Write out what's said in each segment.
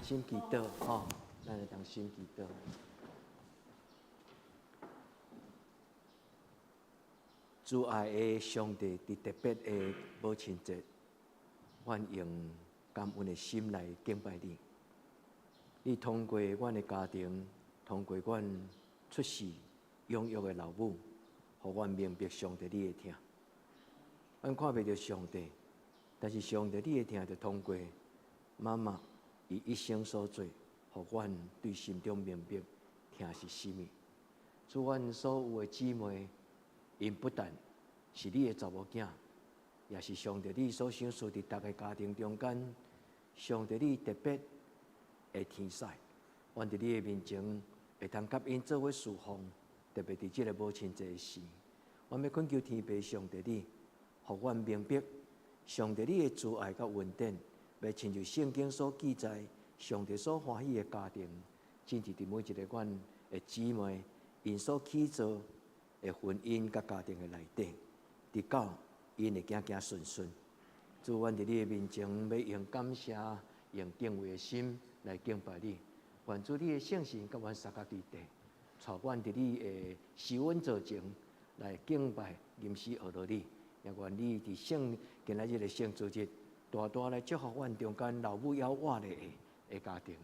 心祈禱，吼，咱來同心祈禱。主愛的上帝，佇特別的母親節，阮用感恩的心來敬拜你。你通過阮的家庭，通過阮出世養育的老母，予阮明白上帝你的疼。阮看袂著上帝，但是上帝你的疼，就通過媽媽伊一生所做，予阮對心中明白疼是啥物。主，阮所有的姊妹，𪜶不但是你的查某囝，也是上帝你所賞賜佇逐个家庭中間，上帝你特別的天使，阮佇你的面前會通佮𪜶做伙侍奉，特別佇這个母親節的時，阮欲懇求天父上帝你，予阮明白上帝你的慈愛佮恩典，欲親像聖經所記載，上帝所歡喜的家庭，真是佇每一个阮的姊妹，𪜶所起造的婚姻佮家庭的內底，直到𪜶會行行順順。主，阮佇你的面前，欲用感謝、用敬畏的心來敬拜你。願主你的聖神佮阮相佮對地，帶阮佇你的施恩座前來敬拜、吟詩學落你。也願你佇聖今仔日的聖主日，大大來祝福阮中間老母猶活咧的家庭。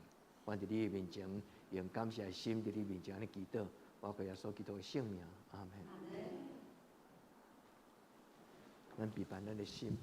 阮佇你的面前，用感謝的心佇你面前按呢祈禱，我靠耶穌基督的聖名，阿門。咱閉辦咱的心。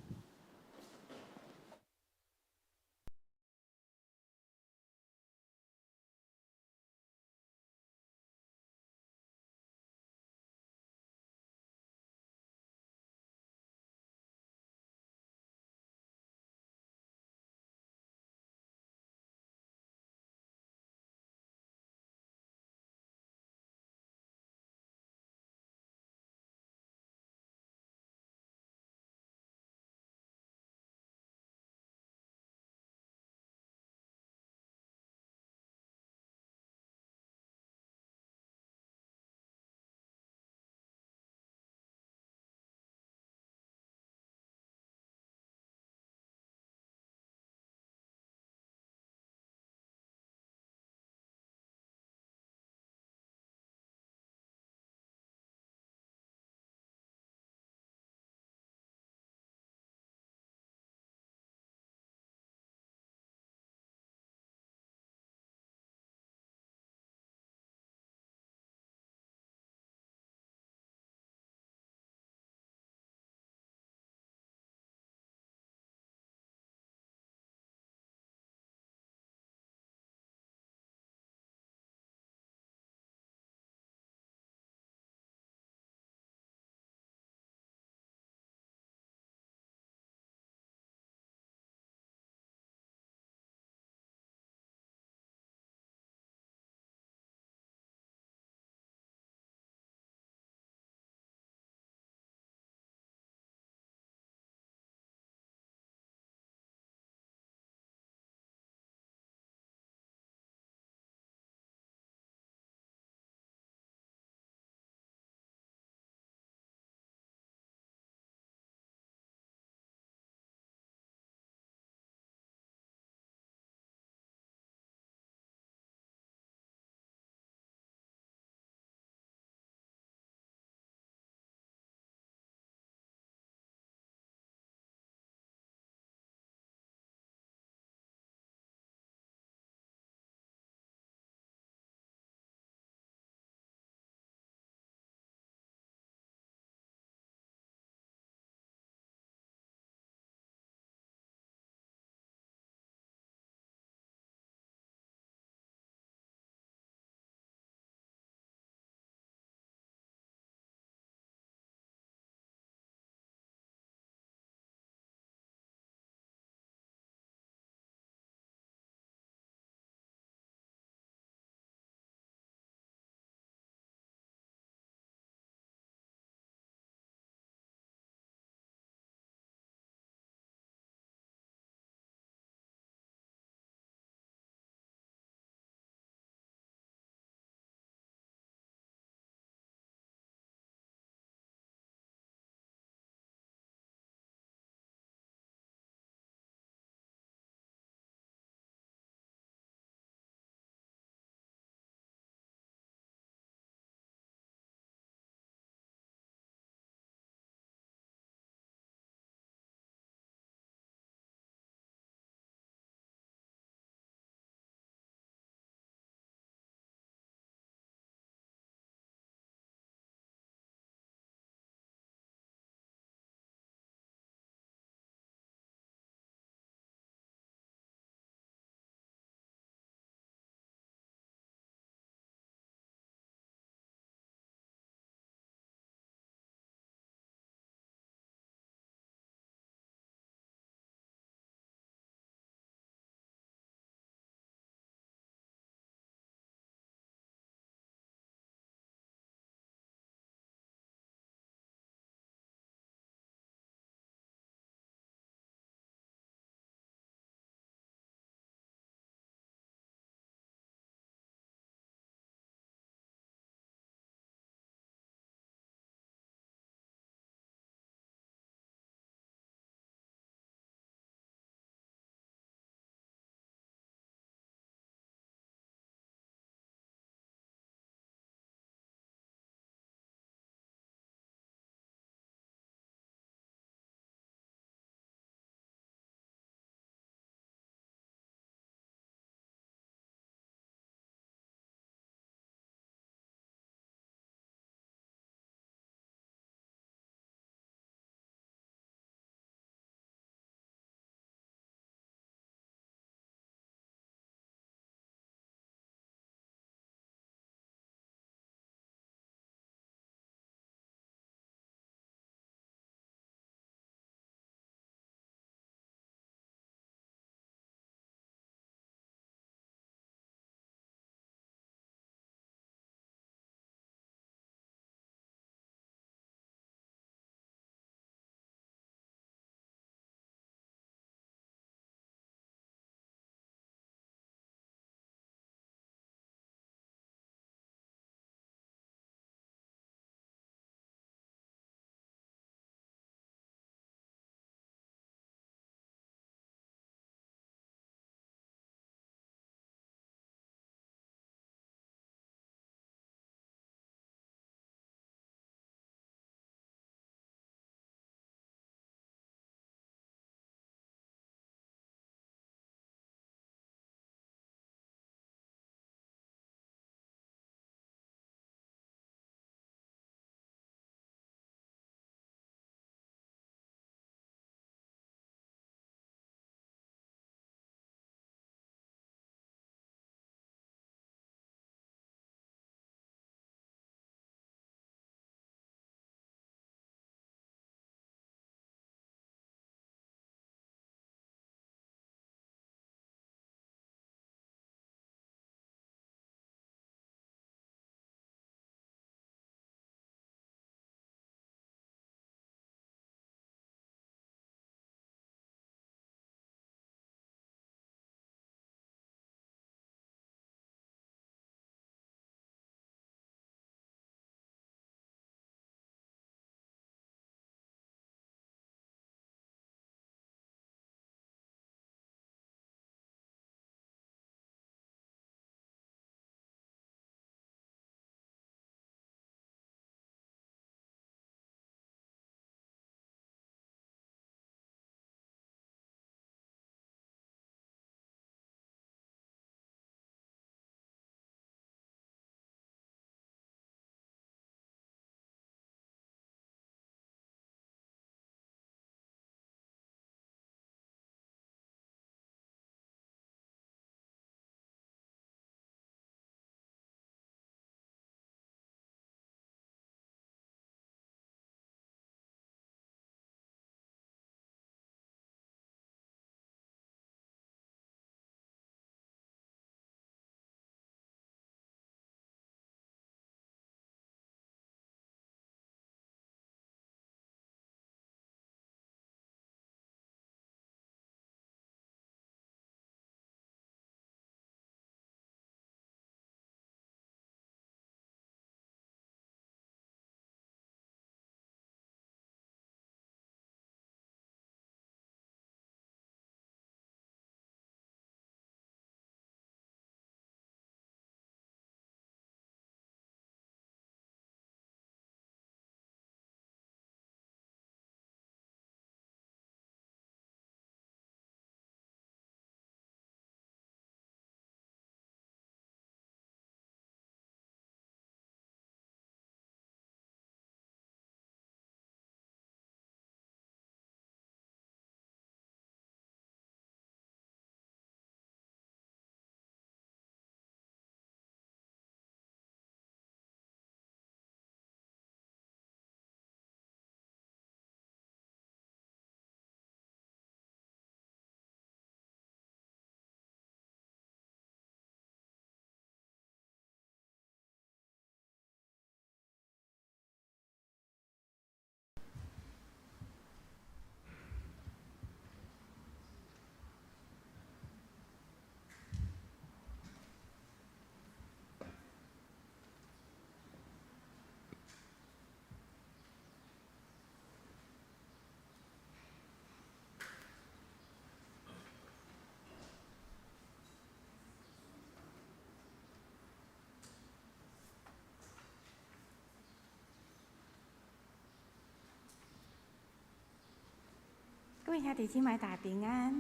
各位兄弟姊妹大家平安，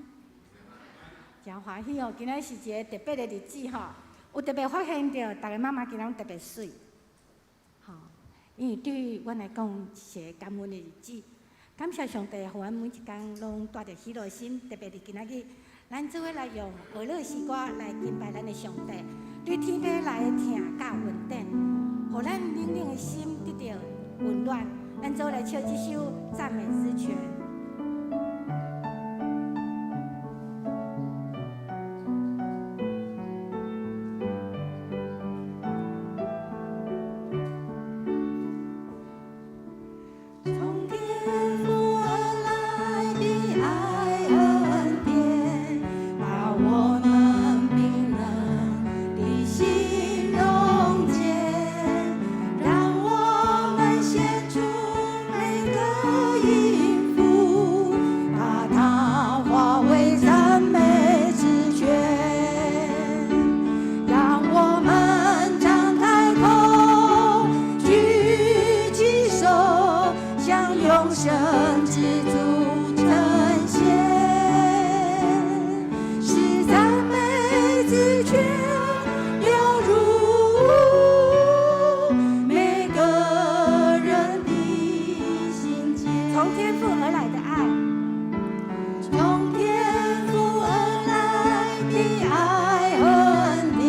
誠歡喜哦！今仔是一個特別的日子吼，有特別發現著，逐个媽媽今仔攏特別媠，吼，因為對於阮來講是一個感恩的日子，感謝上帝，予阮每一工攏帶著喜樂心，特別佇今仔日，咱做伙來用和樂詩歌來敬拜咱的上帝，對天父來的疼佮恩典，予咱冷冷的心得著溫暖。咱做伙來唱這首讚美之泉。從天父而來的愛恩典，把我們冰冷的心溶解，讓我們獻出每個音符，把它化為讚美之泉，讓我們張開口，舉起手，向永生之主呈獻，使讚美之泉流入每個人的心間。從天父而來的愛，從天父而來的愛恩典，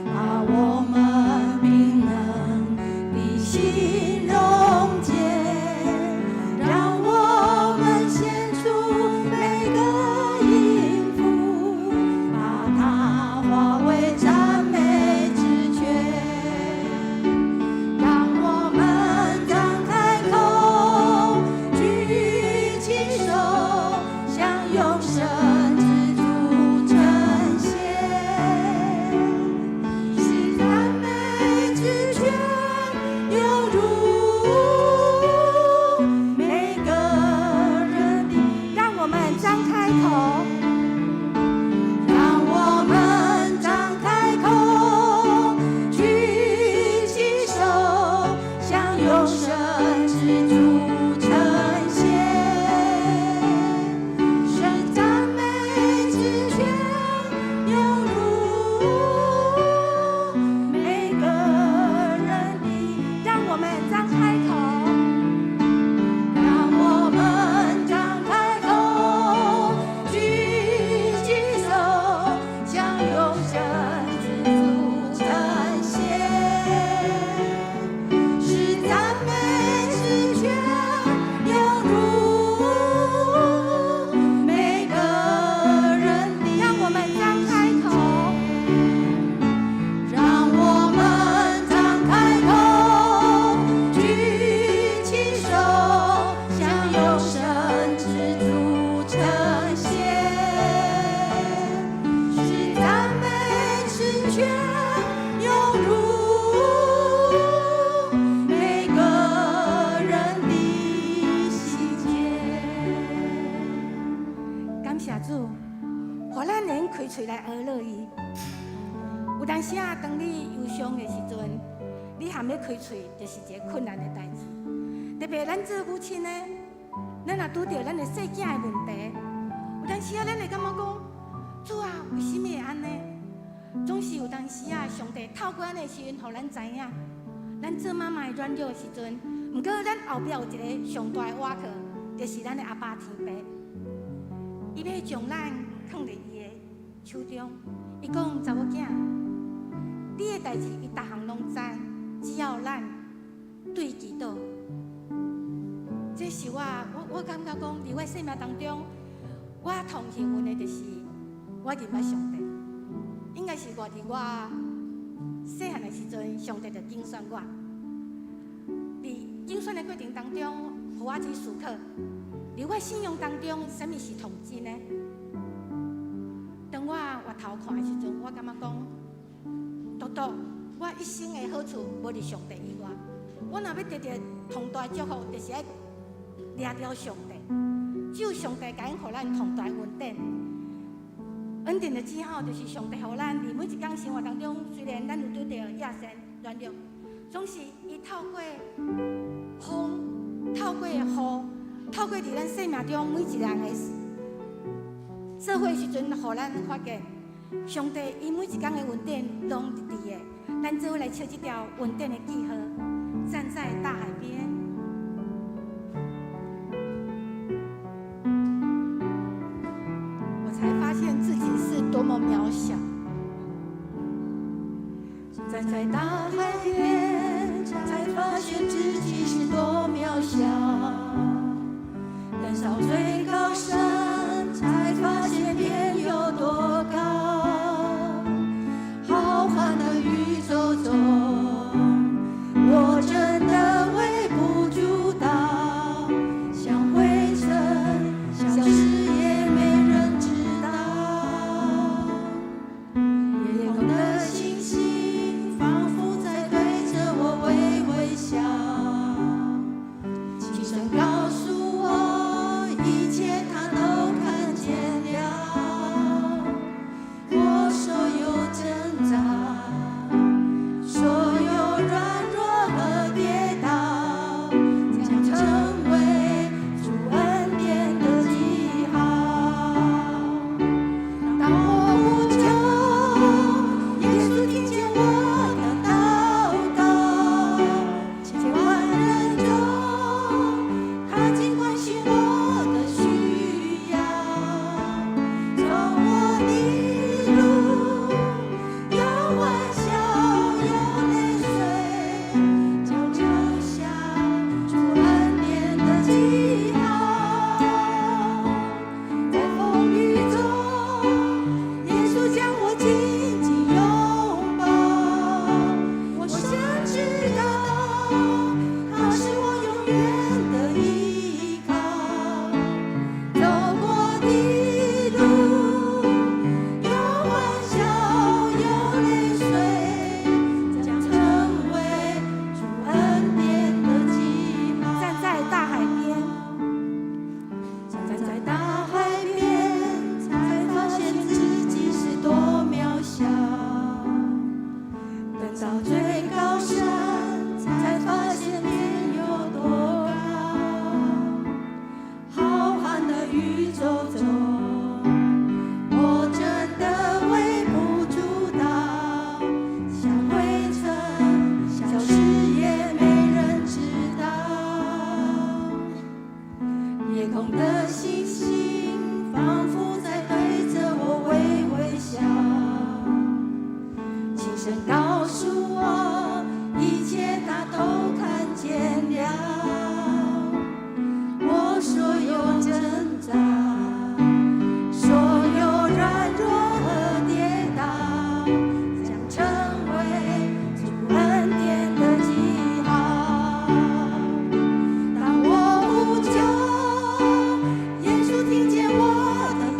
把我們冰冷的心溶解，讓我們獻出每個音符，把它化為讚美之泉。讓我們張開口，舉起手，向永生之主呈獻，使讚美之泉流入每個人的。讓我們張開口，讓我們張開口，舉起手，向永生之主呈獻，使讚美之泉流入每個人的。讓我們張開口，讓我們張開口，舉起手，向永生之主呈獻，使讚美之泉流入每個人的。讓我們張開口，讓我們張開口，舉起手，向永生之主呈獻，使讚美之泉流入每個人的心間。感謝主，予咱能開喙來呵咾伊。有當時啊，當你憂傷的時陣，你含欲開喙，就是一個困難的代誌。特別咱做母親的，咱若拄著咱的細囝的問題，有當時啊，咱會感覺講，主啊，為啥物會按呢？總是有當時啊，上帝透過按呢時陣，予咱知影，咱做媽媽的軟弱的時陣，毋過咱後壁有一個上大的倚靠，就是咱的阿爸天父。伊欲將咱囥佇伊的手中，伊講查某囝，你的代誌伊逐項攏知，只要咱對伊祈禱。這是我我感覺講，佇我生命當中，我同幸運的就是我認捌上帝，應該是我佇我細漢的時陣，上帝就揀選我。佇揀選的過程當中，予我去思考，佇我信仰當中，啥物是童真呢？當我回頭看的時陣，我感覺講，獨獨我一生的好處，無佇上帝以外。我若欲得著上大祝福，就是愛掠著上帝。只有上帝敢予咱上大恩典。恩典的記號，就是上帝予咱佇每一工生活當中，雖然咱有拄著壓線軟弱，總是伊透過風、透過雨、透過佇咱生命中每一個人的做伙時陣，予咱發現上帝伊每一工的恩典攏佇佇的。咱做伙來唱這條恩典的記號，站在大海邊。我才發現自己是多麼渺小。站在大海邊，才發現自己是多渺小。登上最高山，才發現天有多高。浩瀚的宇宙中，我真的微不足道，像灰塵，消失也沒人知道。夜空的星星仿佛在對着我微微笑，輕聲告訴我，一切他都看見了。我所有掙扎，所有軟弱和跌倒，將成為主恩典的記號。當我呼求，耶穌聽見我的禱告，千萬人中，他竟關心我的需要。走過的路，有歡笑，有淚水，將留下主恩典的記號。在風雨中，耶穌將我緊緊擁抱。我深知道，他是我永遠的依靠。走過的路，有歡笑，有淚水，將成為主恩典的記號。站在大海邊，站在大海邊，才發現自己是多渺小。登到最高山，才發現天有多高。浩瀚的宇宙中，我真的微不足道，像灰塵，消失也沒人知道。夜空的星星仿佛在對着我微微笑，輕聲告訴我，一切他都看見了。我所有掙扎，所有軟弱和跌倒，將成為主恩典的記號。當我呼求，耶穌聽見我的禱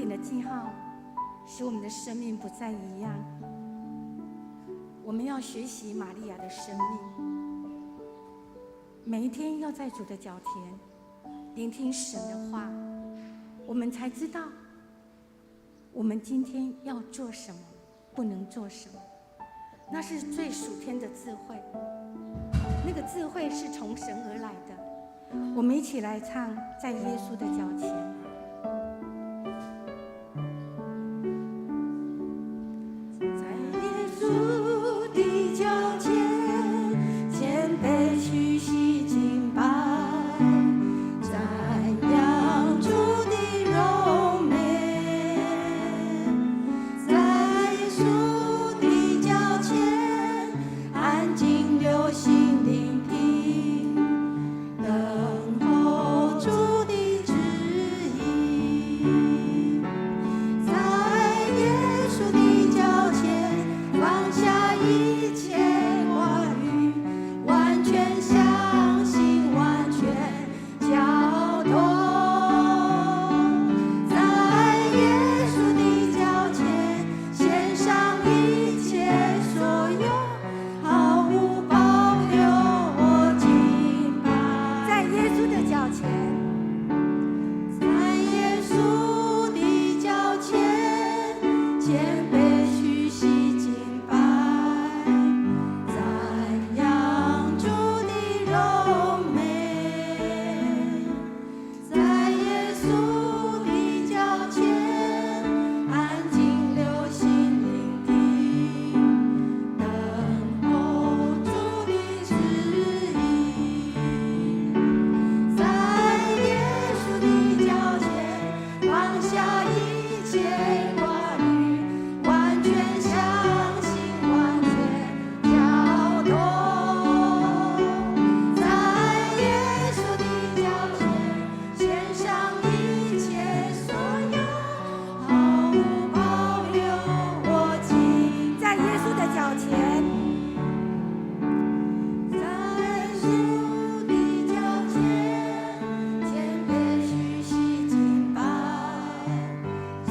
點的記號，使我們的生命不再一樣。我們要學習瑪利亞的生命，每一天要在主的腳前聆聽神的話，我們才知道我們今天要做什麼，不能做什麼。那是最屬天的智慧，那個智慧是從神而來的。我們一起來唱，在耶穌的腳前。在耶穌的腳前，謙卑屈膝敬拜，瞻仰主的榮美。在耶穌的腳前，安靜留心聆聽，等候主的旨意。在耶穌的腳前，放下一切掛慮，完全相信，完全交託。在耶穌的腳前，獻上一切所有，毫無保留，我敬拜。在耶穌的腳前，在耶穌的腳前，謙卑屈膝敬拜，瞻仰主的榮美。在耶穌的腳前，安靜留心聆聽，等候主的旨意。在耶穌的腳前，放下一切掛慮，完全相信，完全交託。在耶穌的腳前，獻上一切所有，毫無保留，我敬在耶穌的腳前，在耶穌的腳前，謙卑屈膝敬拜，瞻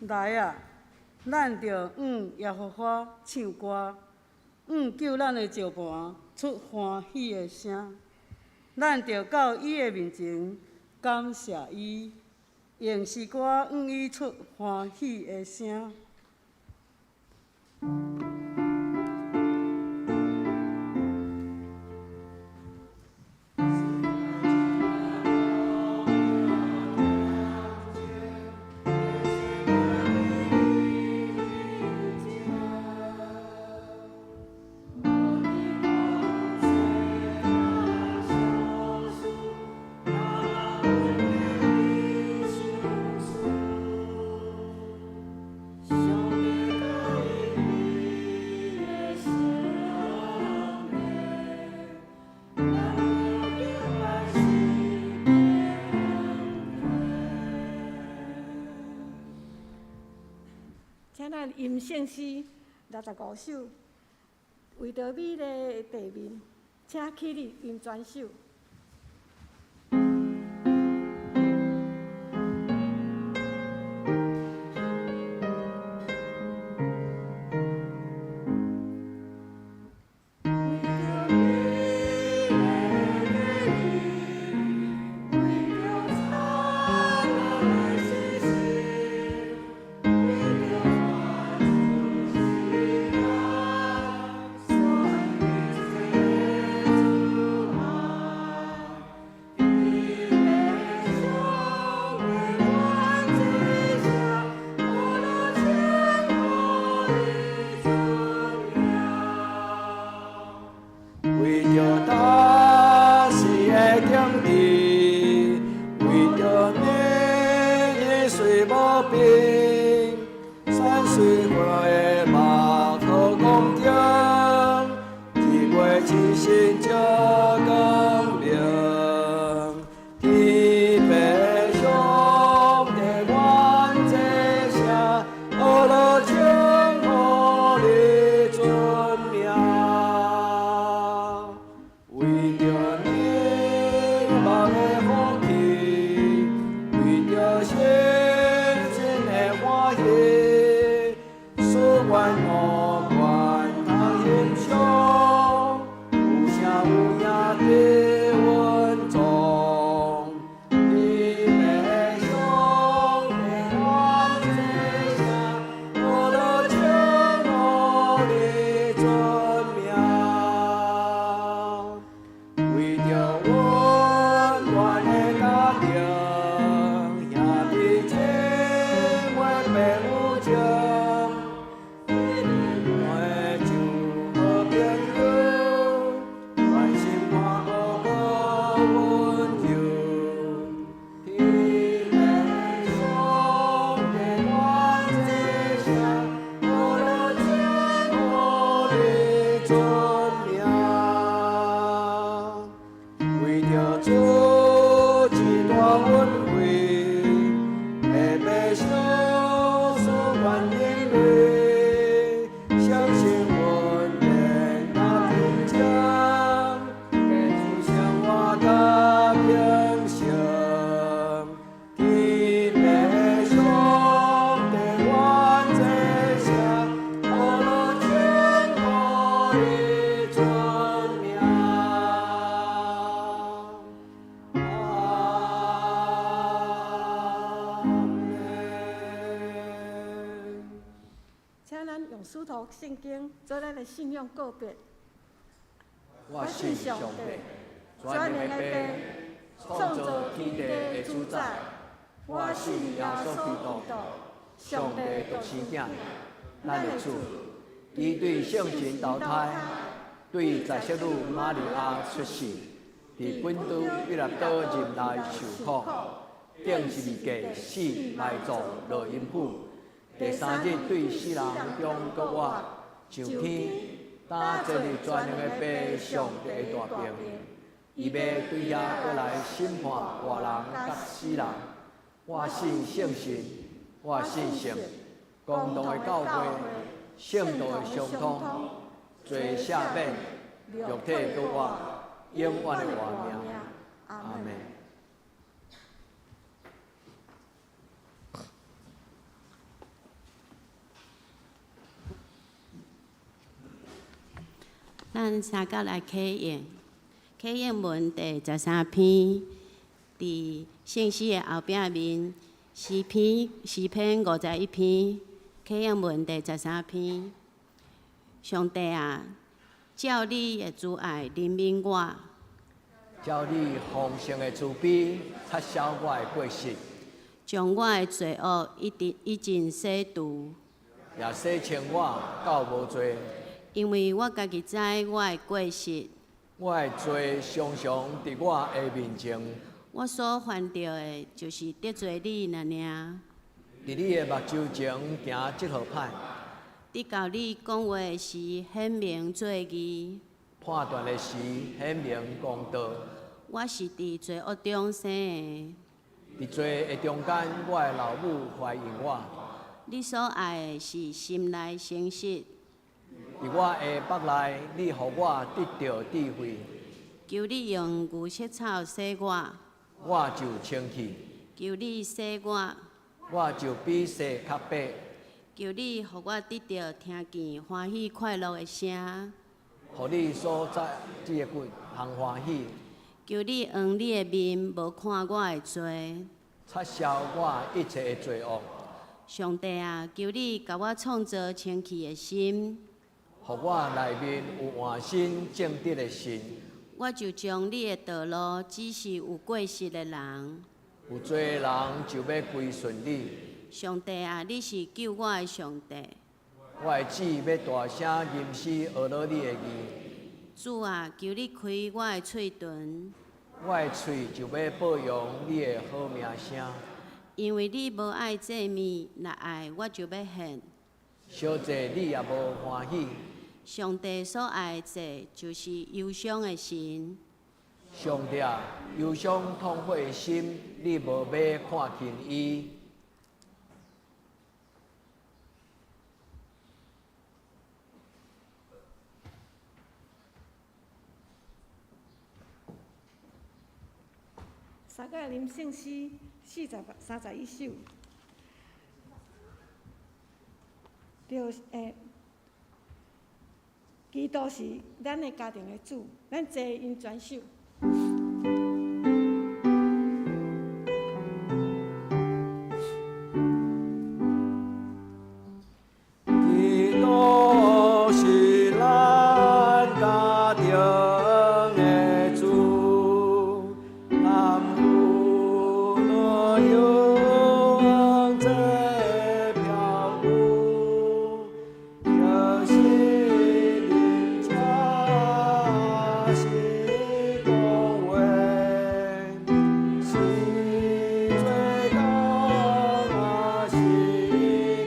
來啊，咱著向耶和華唱歌，向救咱的石磐出歡喜的聲。咱著到伊的面前感謝伊，用詩歌向伊出歡喜的聲。請咱吟聖詩65首，為著美麗的地面，請起立吟全首。為著大時的景致，為著美麗水無邊，山水畫的馬和宮殿，日月星星照光明。天父上帝願這聲，學樂稱呼你尊名。為著你望的福氣，為著心情的歡喜，使阮五官通欣賞，有聲有影的穩重。天父上帝願這聲，學樂稱呼你尊名。為著溫暖的家庭，兄弟姊妹朋友情，陪酒好朋友，關心看顧閣溫柔。天父上帝願這聲，學樂稱呼你尊名。為著主這大恩惠，白白相思願忍耐，相信恩典甲平靜，繼續生活甲平成。天父上帝願這聲，學樂稱呼你尊名。阿們。請咱用使徒聖經做咱的信仰告白。我信上帝，全能的父，創造天地的主宰。我信耶穌基督，上帝獨生囝，咱的主。伊對聖神投胎，對在聖女瑪利亞出世，佇本篤彼拉多任內受苦，釘十字架死埋葬落陰府，第三日對死人中復活，上天，擔坐佇全能的父上帝的大爿。伊欲對遐閣來審判活人佮死人。我信聖神，我信聖公同的教會，聖徒的相通，罪赦免，肉體復活，永遠的活命。阿們。咱三甲來啟應，啟應文第13篇，佇聖詩的後壁面，詩篇詩篇51篇，啟應文第十三篇。上帝啊，照你的慈愛憐憫我，照你豐盛的慈悲，擦消我的過失，將我的罪惡一直一盡洗除，也洗清我到無罪。因為我家己知我的過失，我的罪常常佇我的面前。我所犯著的，就是得罪你爾爾。佇你的目睭前行這號歹。佇共你講話的時，顯明做義；判斷的時，顯明公道。我是佇罪惡中生的。佇罪的中間，我的老母懷孕我。你所愛的是心內誠實。佇我的腹內，你予我得著智慧。求你用牛舌草洗我，我就清氣。求你洗我，我就比雪較白。求你予我得著聽見歡喜快樂的聲，予你所在這个骨通歡喜。求你掩你的面，無看我的罪，擦消我一切的罪惡。上帝啊，求你共我創造清氣的心，予我內面有換新正直的心。我就將你的道路指示有過失的人。有罪的人就欲歸順你。上帝啊，你是救我的上帝。我的舌欲大聲吟詩呵咾你的義。主啊，求你開我的喙唇，我的喙就欲報揚你的好名聲。因為你無愛祭物，若愛我就欲獻。燒祭你也無歡喜。上帝所愛的祭，就是憂傷的心。上帝啊，憂傷痛悔的心，你無欲看輕伊。三个林聖詩431首，對，基督是咱的家庭的主，咱坐𪜶全首。基督是咱家庭的主，男婦女用這票簿，就是恁這是講話，是做工啊是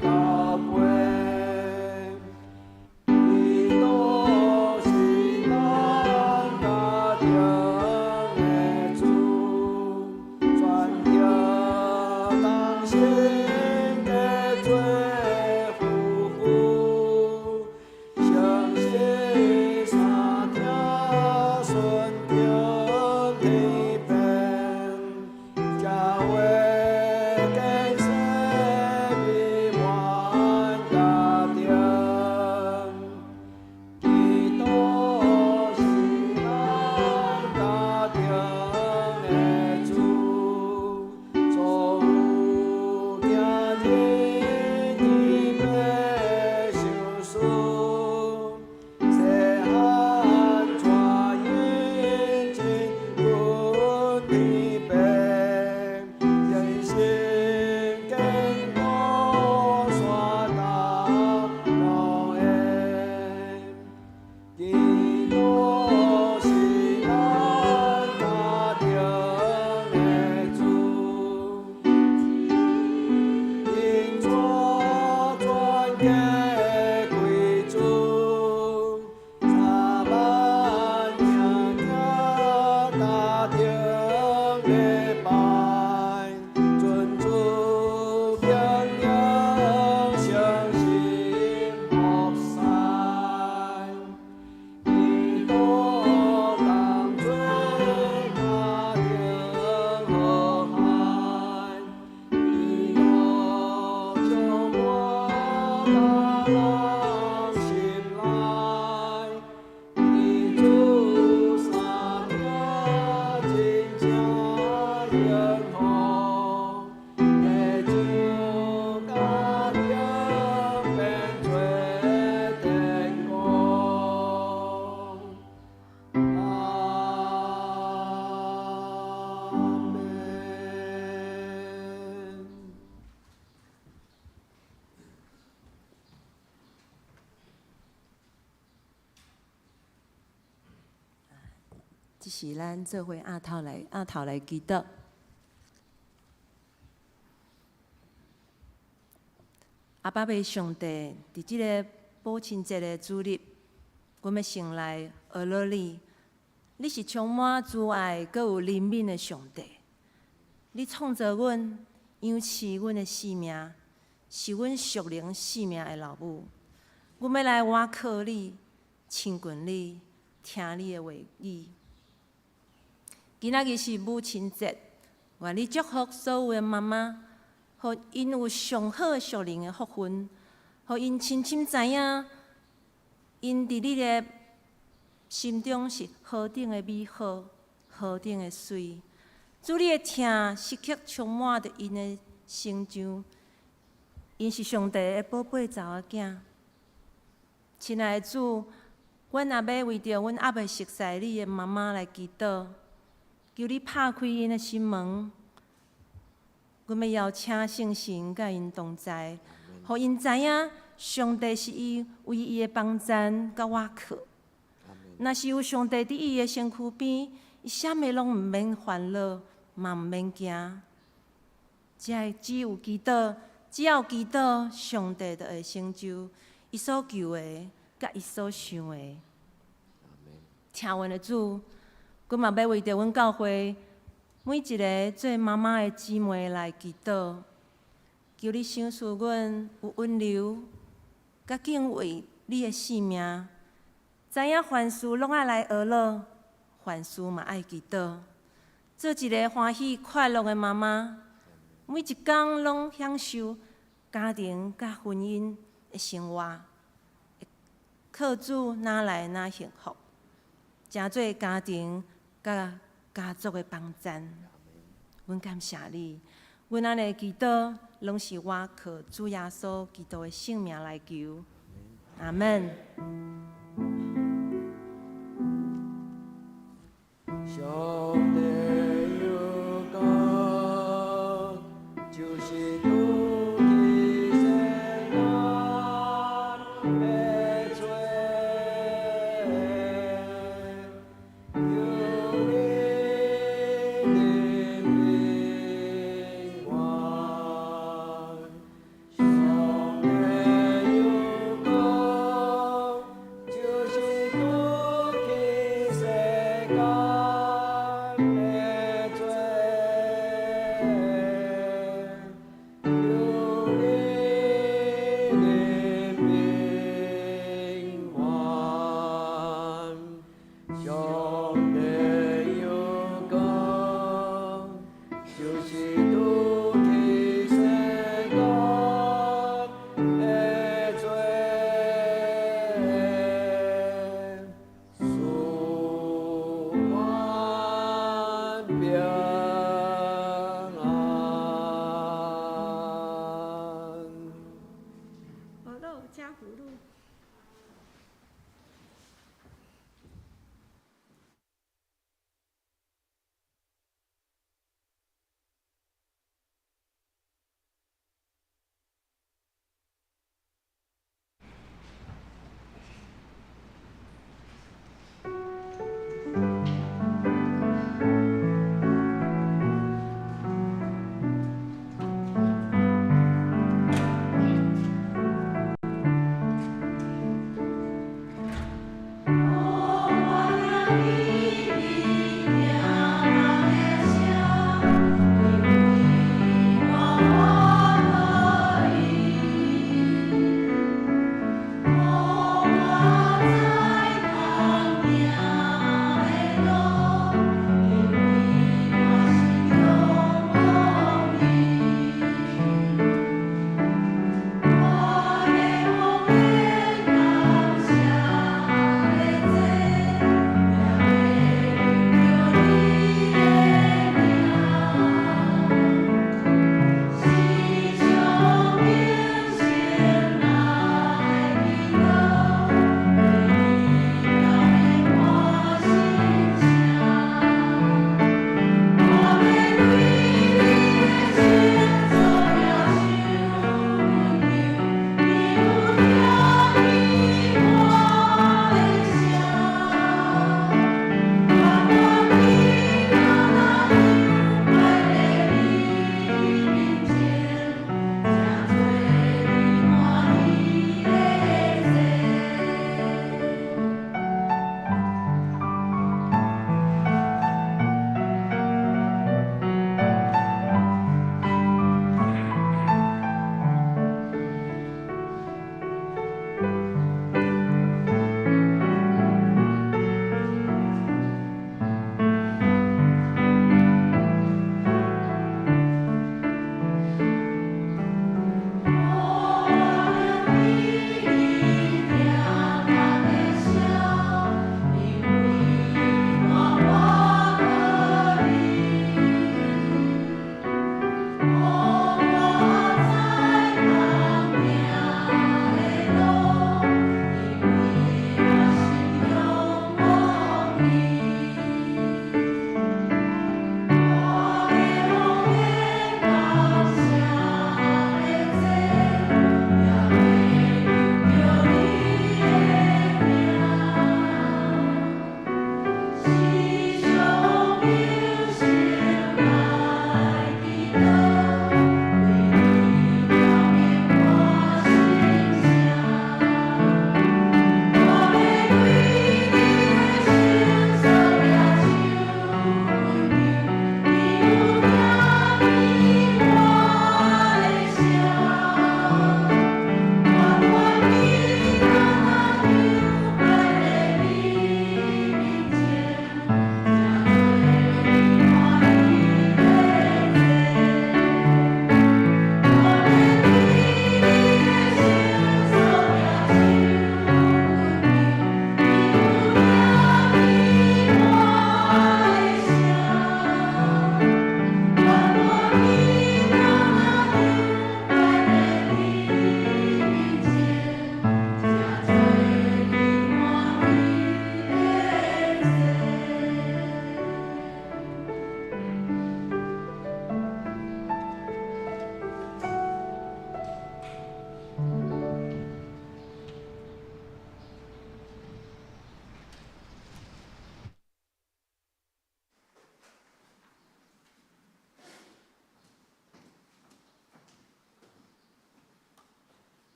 交陪。基督是咱家庭的主，全體同心結做夫婦，誠實相聽，順從天父，才會建設美滿家庭。基督是咱家庭的主，所有囝兒特別相思，細漢帶𪜶親近天父，人生堅固山頭高的。基督是咱家庭的主，𪜶帶全家歸主，3萬囝囝家庭禮拜，尊主命令誠心服侍。基督當作家庭和諧，喜樂充滿大人心內。這是咱做伙徹頭來祈禱。阿爸父上帝，佇這个母親節的主日，阮欲先來學樂你。你是充滿慈愛、閣有憐憫的上帝。你創造阮、養飼阮的性命，是阮屬靈性命的老母。阮欲來倚靠你、親近你、聽你的話語。今仔日是母親節，願你祝福所有的媽媽，予𪜶有上好的屬靈的福分，予𪜶深深知影，𪜶佇你的心中是何等的美好，何等的媠。主你的疼時刻充滿著𪜶的成長，𪜶是上帝的寶貝查某囝。親愛的主，阮也欲為著阮猶未熟似你的媽媽來祈禱，求你拍開𪜶的心門。阮欲邀請聖神佮𪜶同在，予𪜶知影上帝是伊唯一的幫贊佮倚靠。若是有上帝佇伊的身軀邊，伊啥物攏毋免煩惱，嘛毋免驚。只有祈禱，只要祈禱，上帝就會成就伊所求的，佮伊所想的。聽阮的主，阮嘛欲為著阮教會每一个做媽媽的姊妹來祈禱，求你賞賜阮有溫柔，佮敬畏你的性命，知影凡事攏愛來學樂，凡事嘛愛祈禱，做一个歡喜快樂的媽媽，每一工攏享受家庭佮婚姻的生活，靠主哪來哪幸福，成做家庭佮家族的幫贊。阮感謝你，阮按呢祈禱，攏是倚靠主耶穌基督的聖名來求。阿門。上帝有講，就是拄去世間的罪，求你憐憫我。上帝有講，就是拄去世間的罪，求你憐憫我。上帝有講，就是拄去世間的罪，賜阮平安。學樂加福祿。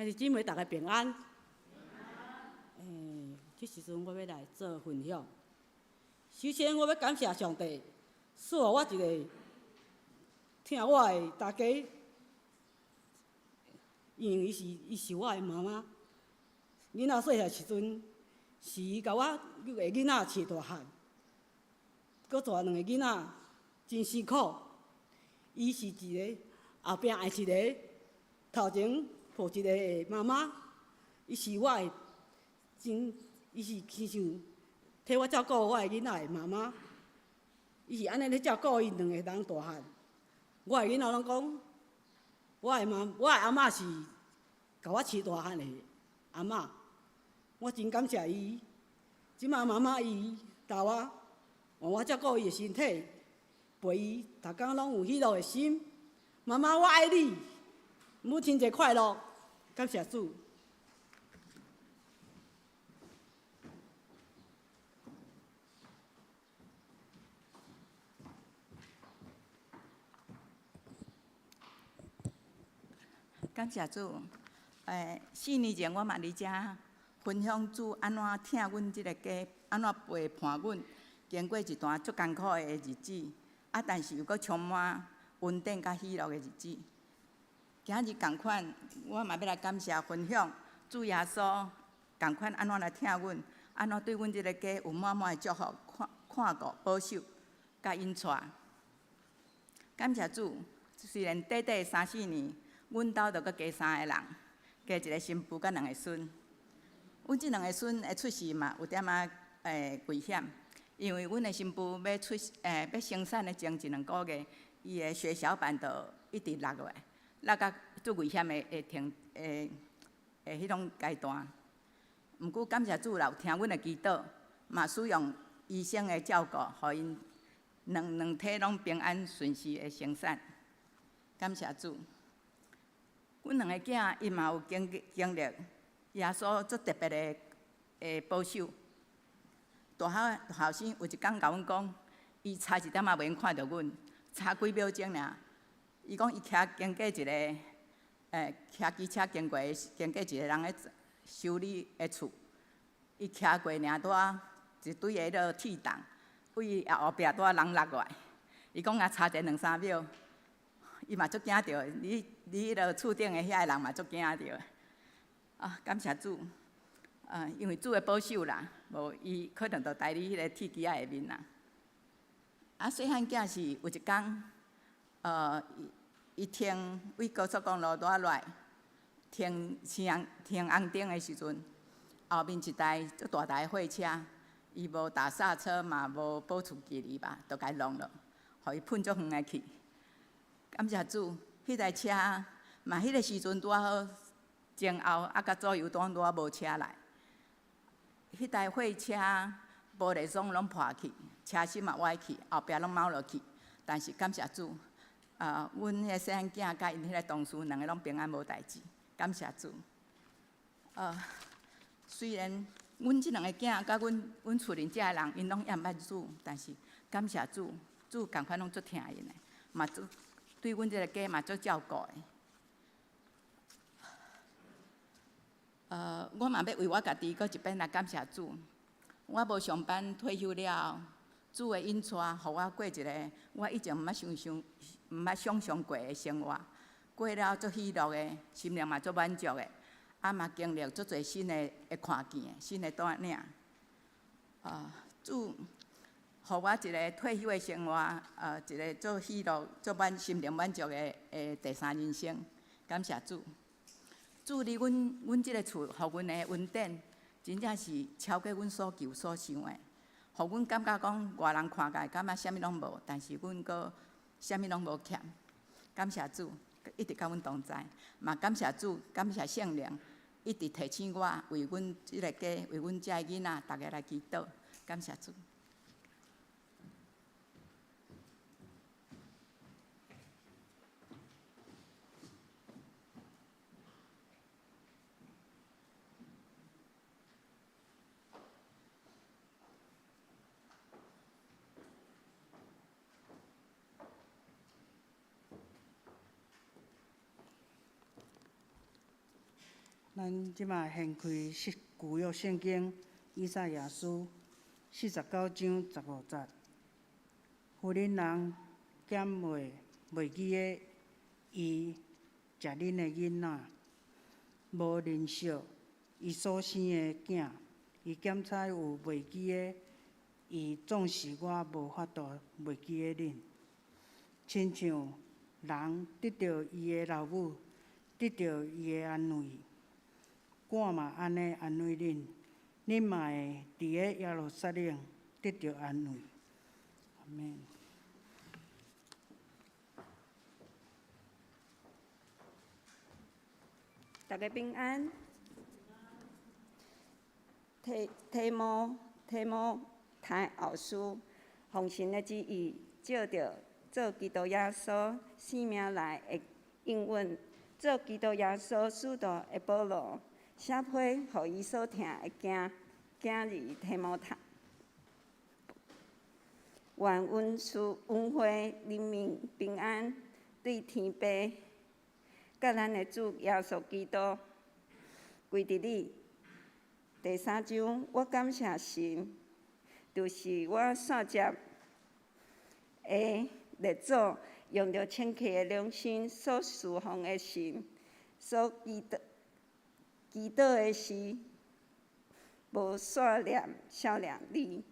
兄弟姊妹，逐家平安。這時陣我欲來做分享。首先，我欲感謝上帝，賜予我一个疼我的大家，因為伊是我的媽媽。囡仔細漢時陣，是伊共我的囡仔飼大漢，閣帶兩个囡仔，真辛苦。伊是一个後壁愛一个，頭前抱一個的媽媽，伊是我的真，伊是親像替我照顧我的囡仔的媽媽。伊是按呢咧照顧𪜶兩个人大漢。我的囡仔攏講，我的阿嬤是共我飼大漢的阿嬤，我真感謝伊。這馬媽媽伊老啊，換我照顧伊的身體，陪伊，逐工攏有喜樂的心。媽媽，我愛你，母親節快樂，感謝主。感謝主。4年前我嘛佇遮分享主按怎疼阮這个家，按怎陪伴阮經過一段足艱苦的日子，啊，但是又閣充滿恩典佮喜樂的日子。今日仝款，我嘛欲來感謝分享主耶穌仝款按怎來疼阮，按怎對阮這个家有滿滿的祝福、看看顧、保守、佮引帶。感謝主，雖然短短三四年，阮兜就閣加三個人，加一個新婦佮兩个孫。阮這兩个孫的出世嘛有點仔危險，因為阮的新婦欲生產的前一兩個月，伊的血小板就一直落落來，落甲足危險的的程的的彼種階段。毋過感謝主啦，有聽阮的祈禱，嘛使用醫生的照顧，予𪜶兩兩體攏平安順遂的生產。感謝主。阮兩个囝伊嘛有經歷耶穌足特別的保守。大後生有一工共阮講，伊差一點仔袂用看著阮，差幾秒鐘爾。伊講伊騎經過一个，騎機車經過一个人咧修理的厝，伊騎過爾拄仔一堆的彼落鐵筒，對後壁拄仔人落來，伊講也差一兩三秒，伊嘛足驚著，你彼落厝頂的遐个人嘛足驚著。啊，感謝主，啊，因為主的保守啦，無伊可能就待佇彼个鐵枝仔下面啦。啊，細漢囝是有一工，伊停對高速公路拄仔落來，停紅燈的時陣，後面一台足大台貨車，伊無踏剎車嘛，無保持距離吧，就共伊挵落，予伊噴足遠的去。感謝主，彼台車嘛，彼个時陣拄仔好前後啊，佮左右拄仔無車來，彼台貨車玻璃窗攏破去，車身嘛歪去，後壁攏貓落去。但是感謝主，啊，阮彼个細漢囝佮𪜶彼个同事兩个攏平安無代誌，感謝主。雖然阮這兩个囝佮阮厝裡遮的人，𪜶攏猶毋捌主，但是感謝主，主仝款攏足疼𪜶的，嘛足對阮這个家嘛足照顧的。我嘛欲為我家己閣一擺來感謝主。我無上班退休了後，主的引帶，予我過一个我以前毋捌想像過的生活，過了足喜樂的，心靈嘛足滿足的，啊嘛經歷足濟新的的看見的，新的帶領。啊，主予我一个退休的生活，一个足喜樂、足滿心靈滿足的第三人生，感謝主。主佇阮這个厝，予阮的恩典，真正是超過阮所求所想的，予阮感覺講外人看起來感覺啥物攏無，但是阮閣啥物攏無欠。感謝主，一直佮阮同在，嘛感謝主，感謝聖靈，一直提醒我為阮這个家，為阮遮的囡仔，逐家來祈禱。感謝主。咱這馬掀開舊約聖經以賽亞書49章15節。婦人人減袂袂記得伊食奶的囡仔，無憐惜伊所生的囝，伊檢采有袂記得伊，總是我無法度袂記得恁。親像人得著伊的老母，得著伊的安慰，我嘛按呢安慰恁，恁嘛會佇咧耶路撒冷得著安慰。阿們。大家平安。提提摩提摩太後書，奉神的旨意，照著做基督耶穌生命內的應允，做基督耶穌使徒的保羅，寫批予伊所疼的囝囝兒提摩太，願恩賜恩惠、憐憫、平安，對天父佮咱的主耶穌基督歸佇你。第三章，我感謝神，就是我線接的列祖用著清潔的良心所事奉的神，所祈禱祈禱的時，無煞念數念你。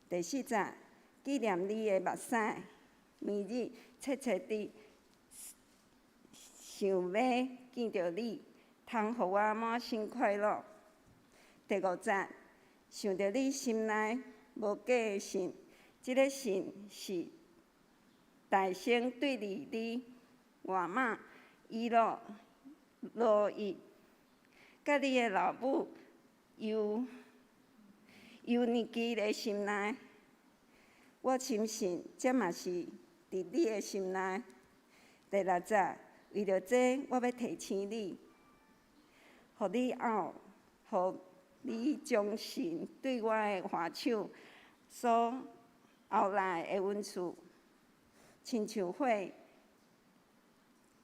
第四節，紀念你的目屎，每日切切地想欲見著你，通予我滿心快樂。第五節，想著你心內無假的信，這个信是大聲對佇你外媽以羅羅伊，佮你的老母尤尤尼基的心內，我深信這嘛是佇你的心內。第六節，為著這，我欲提醒你，予你後，予你將神對我的下手所後來的恩賜，親像火一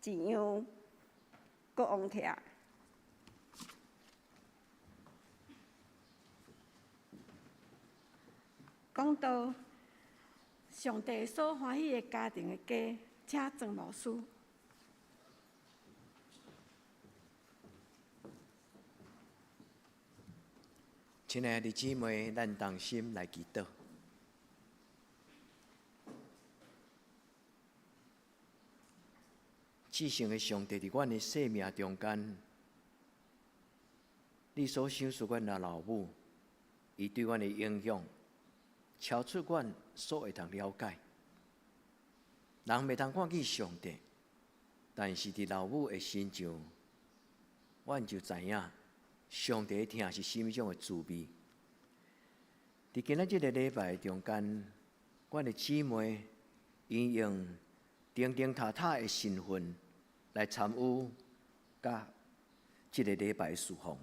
樣，閣旺起來。講到上帝所歡喜的家庭的家，請莊牧師。親愛的姊妹，咱同心來祈禱。至聖的上帝，佇阮的生命中間，你所賞賜阮的老母，伊對阮的影響，超出阮所會當了解。人袂當看見上帝，但是佇老母的身上，阮就知影上帝的疼是啥物種的滋味。佇今仔這个禮拜中間，阮的姊妹𪜶用釘釘塔塔的身份來參與佮這个禮拜事奉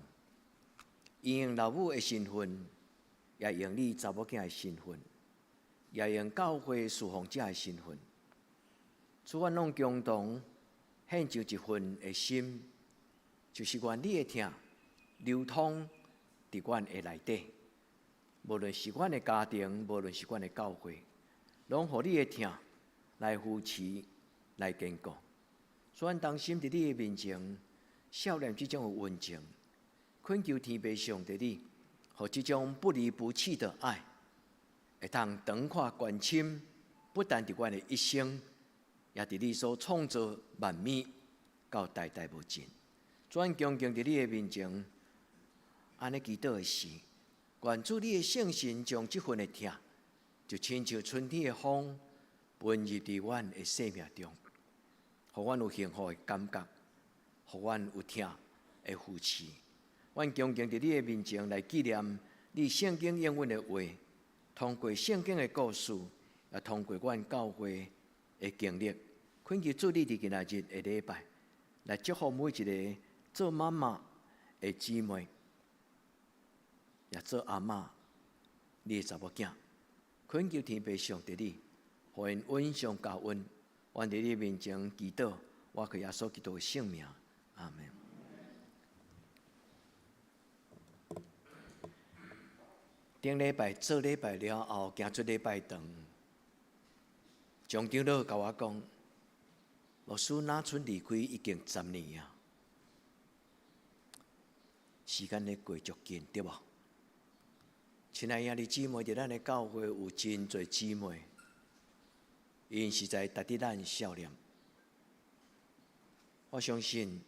，𪜶用老母的身份，也用你查某囝的身份，也用教會事奉者的身份，主，阮攏共同獻上一份的心，就是願你的疼流通佇阮的內底，無論是阮的家庭，無論是阮的教會，攏予你的疼來扶持、來堅固。主，阮同心佇你的面前，數念這種的溫情，懇求天父上帝你，予這種不離不棄的愛，會當長闊關深，不但佇阮的一生，也佇你所創造萬物到代代無盡。主，阮恭敬佇你的面前，按呢祈禱的時，願主你的聖神將這份的疼，就親像春天的風，噴入佇阮的生命中，予阮有幸福的感覺，予阮有疼的扶持。阮恭敬佇你的面前來紀念你聖經應允的話，通過聖經的故事，也通過阮教會的經歷，懇求主你佇今仔日的禮拜，來祝福每一个做媽媽的姊妹，也做阿嬤，你的查某囝，懇求天父上帝你，予𪜶恩上加恩，阮佇你面前祈禱，我靠耶穌基督的聖名，阿們。頂禮拜做禮拜了後，行出禮拜堂，張長老共我講，牧師那春離開已經10年啊，時間咧過足緊，對無？親愛兄弟姊妹，佇咱的教會有真濟姊妹，𪜶實在值得咱數念。我相信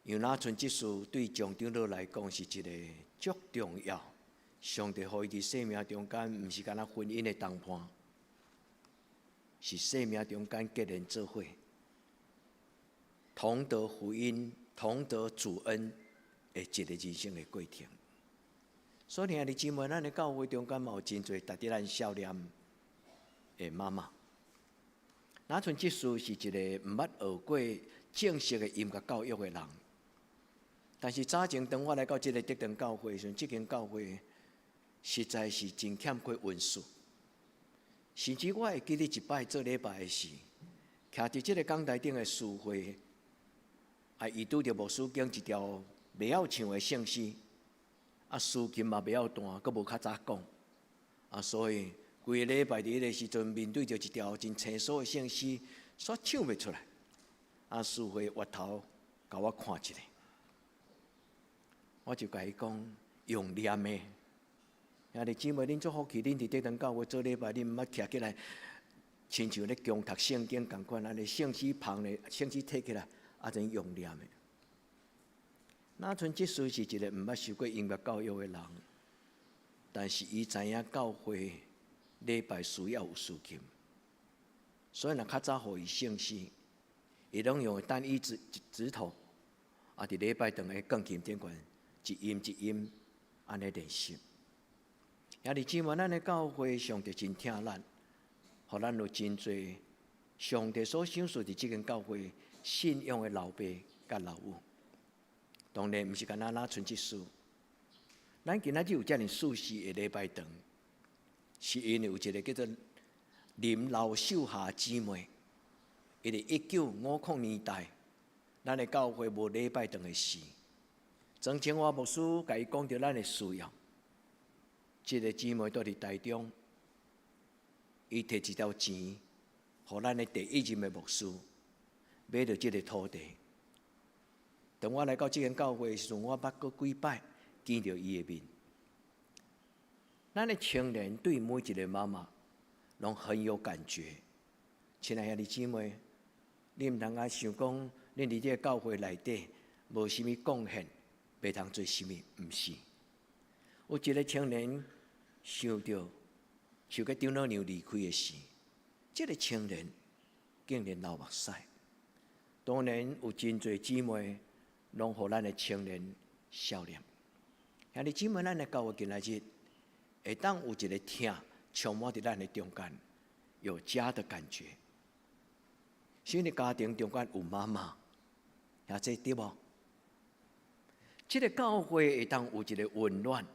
楊那春執事對張長老來講是一個足重要。上帝予伊佇生命中間，毋是干焦婚姻的同伴，是生命中間結連做伙，同得福音、同得主恩的一個人生的過程。所以兄弟姊妹，咱的教會中間嘛有真濟值得咱數念的媽媽。那春執事是一個毋捌學過正式的音樂教育的人，但是早前當我來到這个德堂教會的時陣，這間教會實在是真欠缺恩賜。甚至我會記得一擺做禮拜的時，徛佇這个講台頂的司會，啊，伊拄著牧師揀一條袂曉唱的聖詩，啊，司琴嘛袂曉彈，閣無較早講，啊，所以規个禮拜佇彼个時陣面對著一條真生疏的聖詩，煞唱袂出來。啊，司會越頭共我看一下，我就共伊講用念的。兄弟姊妹，恁足福氣，恁佇德堂教會做禮拜，恁毋捌徛起來，親像咧強讀聖經仝款，按呢聖詩旁咧，聖詩提起來，啊，怎用念的。那春執事是一個毋捌受過音樂教育的人，但是伊知影教會禮拜需要有司琴，所以若較早予伊聖詩，伊攏用單一指指頭，啊，佇禮拜堂的鋼琴頂懸一音一音按呢練習。兄弟姊妹，咱的教會上帝真疼咱，予咱有真濟上帝所賞賜佇這間教會信仰的老爸佮老母。當然毋是干焦那春執事，咱今仔日有遮爾舒適的禮拜堂，是因為有一個叫做林老秀霞姊妹，伊佇1950年代，咱的教會無禮拜堂的時，曾清華牧師共伊講著咱的需要。這個姊妹蹛佇台中，伊提一條錢，予咱的第一任的牧師買著這個土地。當我來到這間教會的時陣，我捌過幾擺見著伊的面。咱的青年對每一個媽媽攏很有感覺。親愛兄弟姊妹，你毋通啊想講，恁佇這個教會內底無啥物貢獻，袂通做啥物，毋是。有一個青年想著手個長老娘離開的時，這個青年竟然流目屎。當然有真濟姊妹攏予咱的青年數念。兄弟姊妹，咱的教會今仔日會當有一個疼充滿佇咱的中間，有家的感覺。新的家庭中間有媽媽，也這對無？這個教會會當有一個溫暖，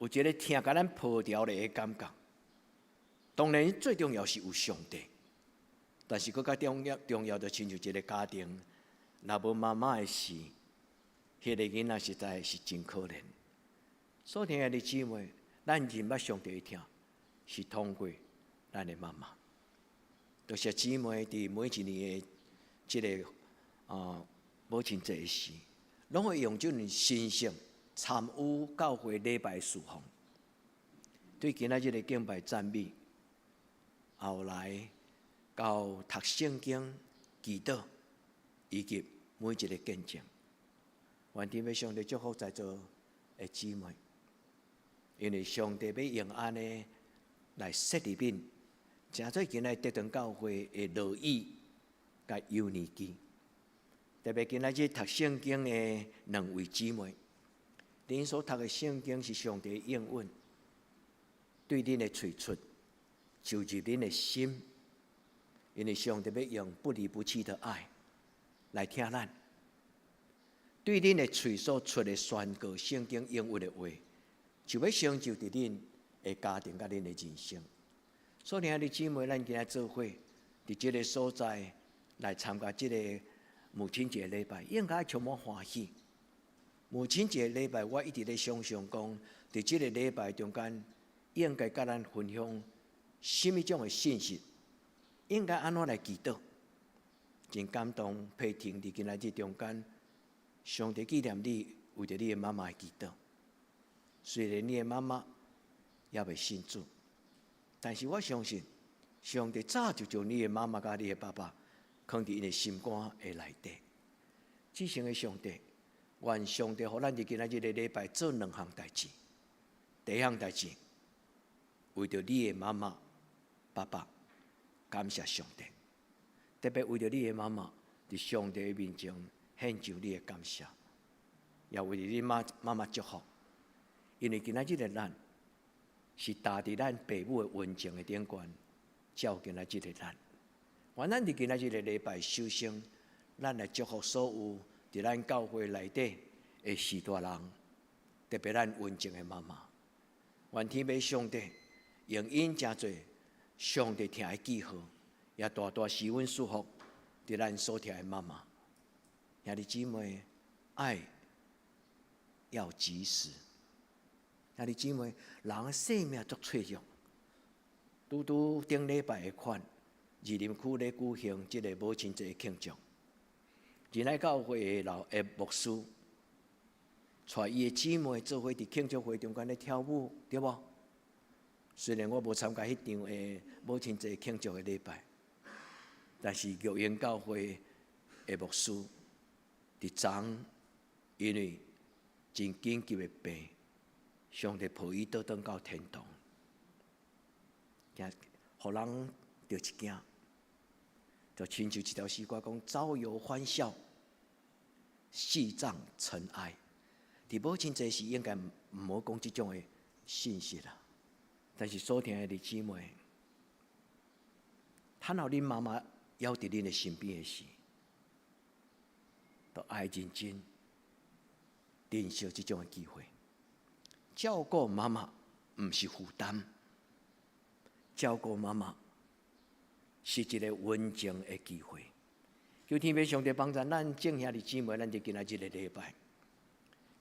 有一個疼共咱抱牢的感覺。當然，最重要是有上帝，但是閣較重要重要的，親像一個家庭，若無媽媽的時，彼個囡仔實在是真可憐。所以，親愛的姊妹，咱認捌上帝的疼，是通過咱的媽媽。多謝姊妹佇每一年的這个母親節的時，攏會用這種神聖參與教會禮拜事奉。對今仔日的敬拜讚美，後來到讀聖經、祈禱，以及每一個見證，願天父上帝祝福在座的姊妹，因為上帝欲用按呢來設立恁，成做今仔日德堂教會的羅以佮友尼基，特別今仔日讀聖經的兩位姊妹，恁所讀的聖經是上帝的應允，對恁的喙出，就入恁的心，因為上帝欲用不離不棄的愛來疼咱。對恁的喙所出的宣告聖經應允的話，就欲成就佇恁的家庭佮恁的人生。所以，兄弟姊妹，咱今仔做伙佇這個所在來參加這個母親節禮拜，應該充滿歡喜。母親節禮拜，我一直咧想象講，佇這个禮拜中間，應該佮咱分享啥物種的信息？應該按怎來祈禱？真感動，佩婷佇今仔日中間，上帝紀念你，為著你的媽媽的祈禱。雖然你的媽媽猶未信主，但是我相信，上帝早就將你的媽媽佮你的爸爸囥佇𪜶的心肝的內底。至聖的上帝，願上帝予咱佇今仔日的禮拜做兩項代誌。第一項代誌，為著你的媽媽、爸爸，感謝上帝。特別為著你的媽媽，佇上帝的面前獻上你的感謝，也為著你媽媽媽祝福。因為今仔日的咱是搭佇咱父母的恩情的頂懸，才有今仔日的咱。願咱佇今仔日的禮拜，首先，咱來祝福所有佇咱教會內底的序大人，特別咱溫情的媽媽。願天父上帝用𪜶成做上帝疼的記號，也大大賜阮祝福佇咱所疼的媽媽。兄弟姊妹，愛要及時。兄弟姊妹，人的生命足脆弱。拄拄頂禮拜的款，士林區咧舉行這个母親節慶祝。仁愛教會的老的牧師，帶伊的姊妹做伙佇慶祝會中間咧跳舞，對無？雖然我無參加彼場的母親節慶祝的禮拜，但是玉英教會的牧師佇昨因為真緊急的病，上帝抱伊倒轉到天堂，驚，予人著一驚，就親像一條詩歌講：朝有歡笑，夕葬塵埃。佇母親節時應該毋好講這種的信息啦。但是所疼的弟姊妹，盼候恁媽媽猶佇恁的身邊的時，都愛認真珍惜這種的機會。照顧媽媽毋是負擔，照顧媽媽是一个溫情的機會。求天父上帝幫助咱眾兄弟姊妹，咱佇今仔日个禮拜，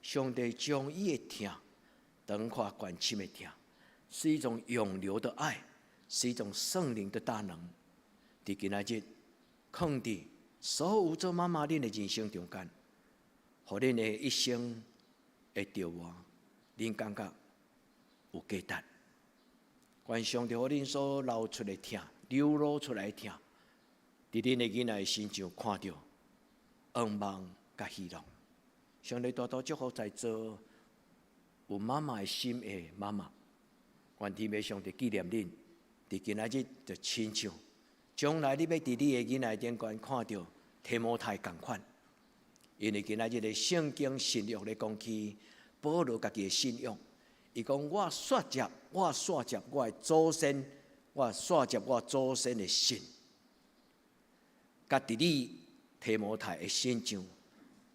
上帝將伊的疼轉化關心的疼，是一種永留的愛，是一種聖靈的大能。佇今仔日，囥佇所有做媽媽恁的人生中間，予恁的一生會著活，恁感覺有價值。願上帝予恁所流出的疼，流露出來的疼，佇恁的囡仔的身上看著願望佮希望。上帝大大祝福在座有媽媽的心的媽媽，願天父上帝紀念恁，佇今仔日就親像將來你欲佇你的囡仔頂懸看著提摩太仝款，因為今仔日的聖經新約咧講起保羅家己的信仰，伊講我煞接，我煞接我的祖先，我煞接我祖先的信，佮佇你提摩太的身上，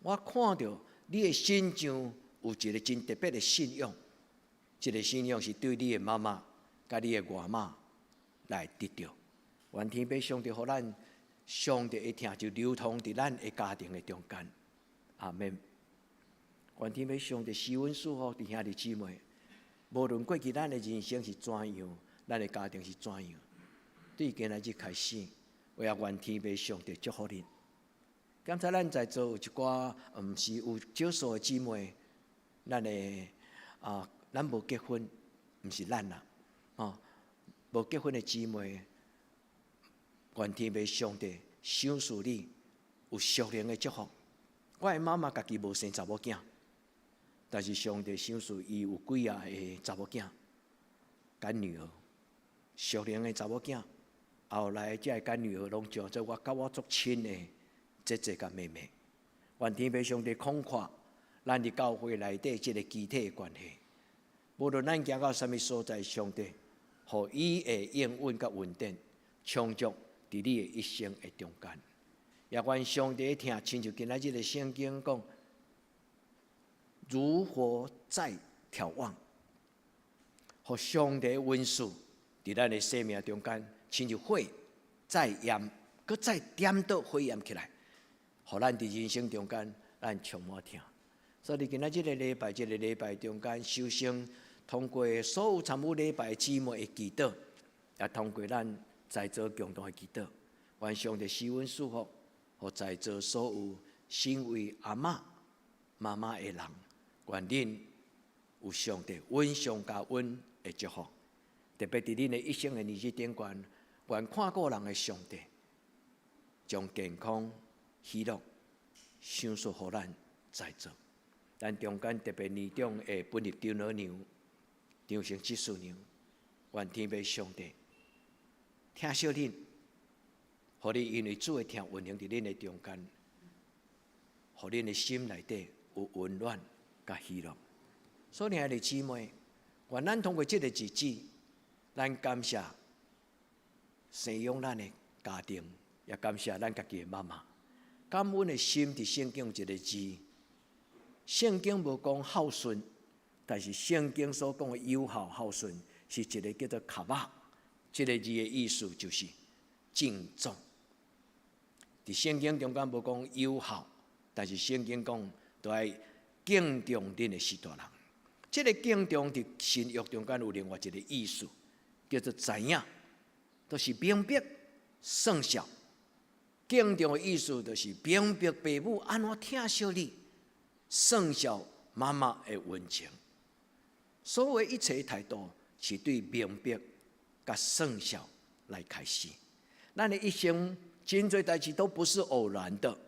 我看著你的身上有一个真特別的信仰，這个信仰是對你的媽媽佮你的外媽來得著。願天父上帝予咱上帝的疼就流通佇咱的家庭的中間。阿們。願天父上帝賜恩賜福佇兄弟姊妹，無論過去咱的人生是怎樣，咱的家庭是怎樣，對今仔日開始，我也願天父上帝祝福恁。剛才咱在座有一寡，毋是有少數的姊妹，咱的啊，咱無結婚，毋是咱啦，吼，無結婚的姊妹，願天父上帝賞賜你有屬靈的祝福。我的媽媽家己無生查某囝，但是上帝賞賜伊有幾仔个查某囝，佮女兒，屬靈的查某囝。後來這个干女兒攏成做我佮我足親的姐姐佮妹妹。願天父上帝擴闊咱佇教會內底這个肢體的關係。無論咱行到啥物所在，上帝予伊的應允佮恩典充足佇你的一生的中間。也願上帝疼，親像今仔日的聖經講，如火再挑旺，予上帝恩賜佇咱的生命中間，親像火再炎，閣再點著火焰起來，予咱佇人生中間，咱充滿疼。所以今仔這个禮拜，這个禮拜中間，首先通過所有參與禮拜姊妹的祈禱，也通過咱在座共同的祈禱，願上帝施恩賜福，予在座所有身為阿嬤、媽媽的人，願恁有上帝恩上加恩的祝福。特別佇恁的一生的日子頂懸，願看顧人的上帝，將健康、喜樂賞賜予咱在座。咱中間特別年長的本立長老娘、張成執事娘，願天父上帝疼惜恁，予你因為主的疼運行佇恁的中間，予恁的心內底有溫暖佮喜樂。所以，兄弟姊妹，願咱通過這個日子，咱感謝生養咱的家庭，也感謝咱家己的媽媽。感恩的心佇聖經有一個字，聖經無講孝順，但是聖經所講的有孝孝順，是一個叫做卡巴，這個字的意思就是敬重。佇聖經中間無講有孝，但是聖經講都愛敬重恁的序大人。這個敬重佇新約中間有另外一個意思，叫做知影，就是明白算數。敬重的意思就是明白爸母按怎疼惜你，算數媽媽的溫情。所有一切態度是對明白佮算數來開始。咱的一生真濟代誌都不是偶然的，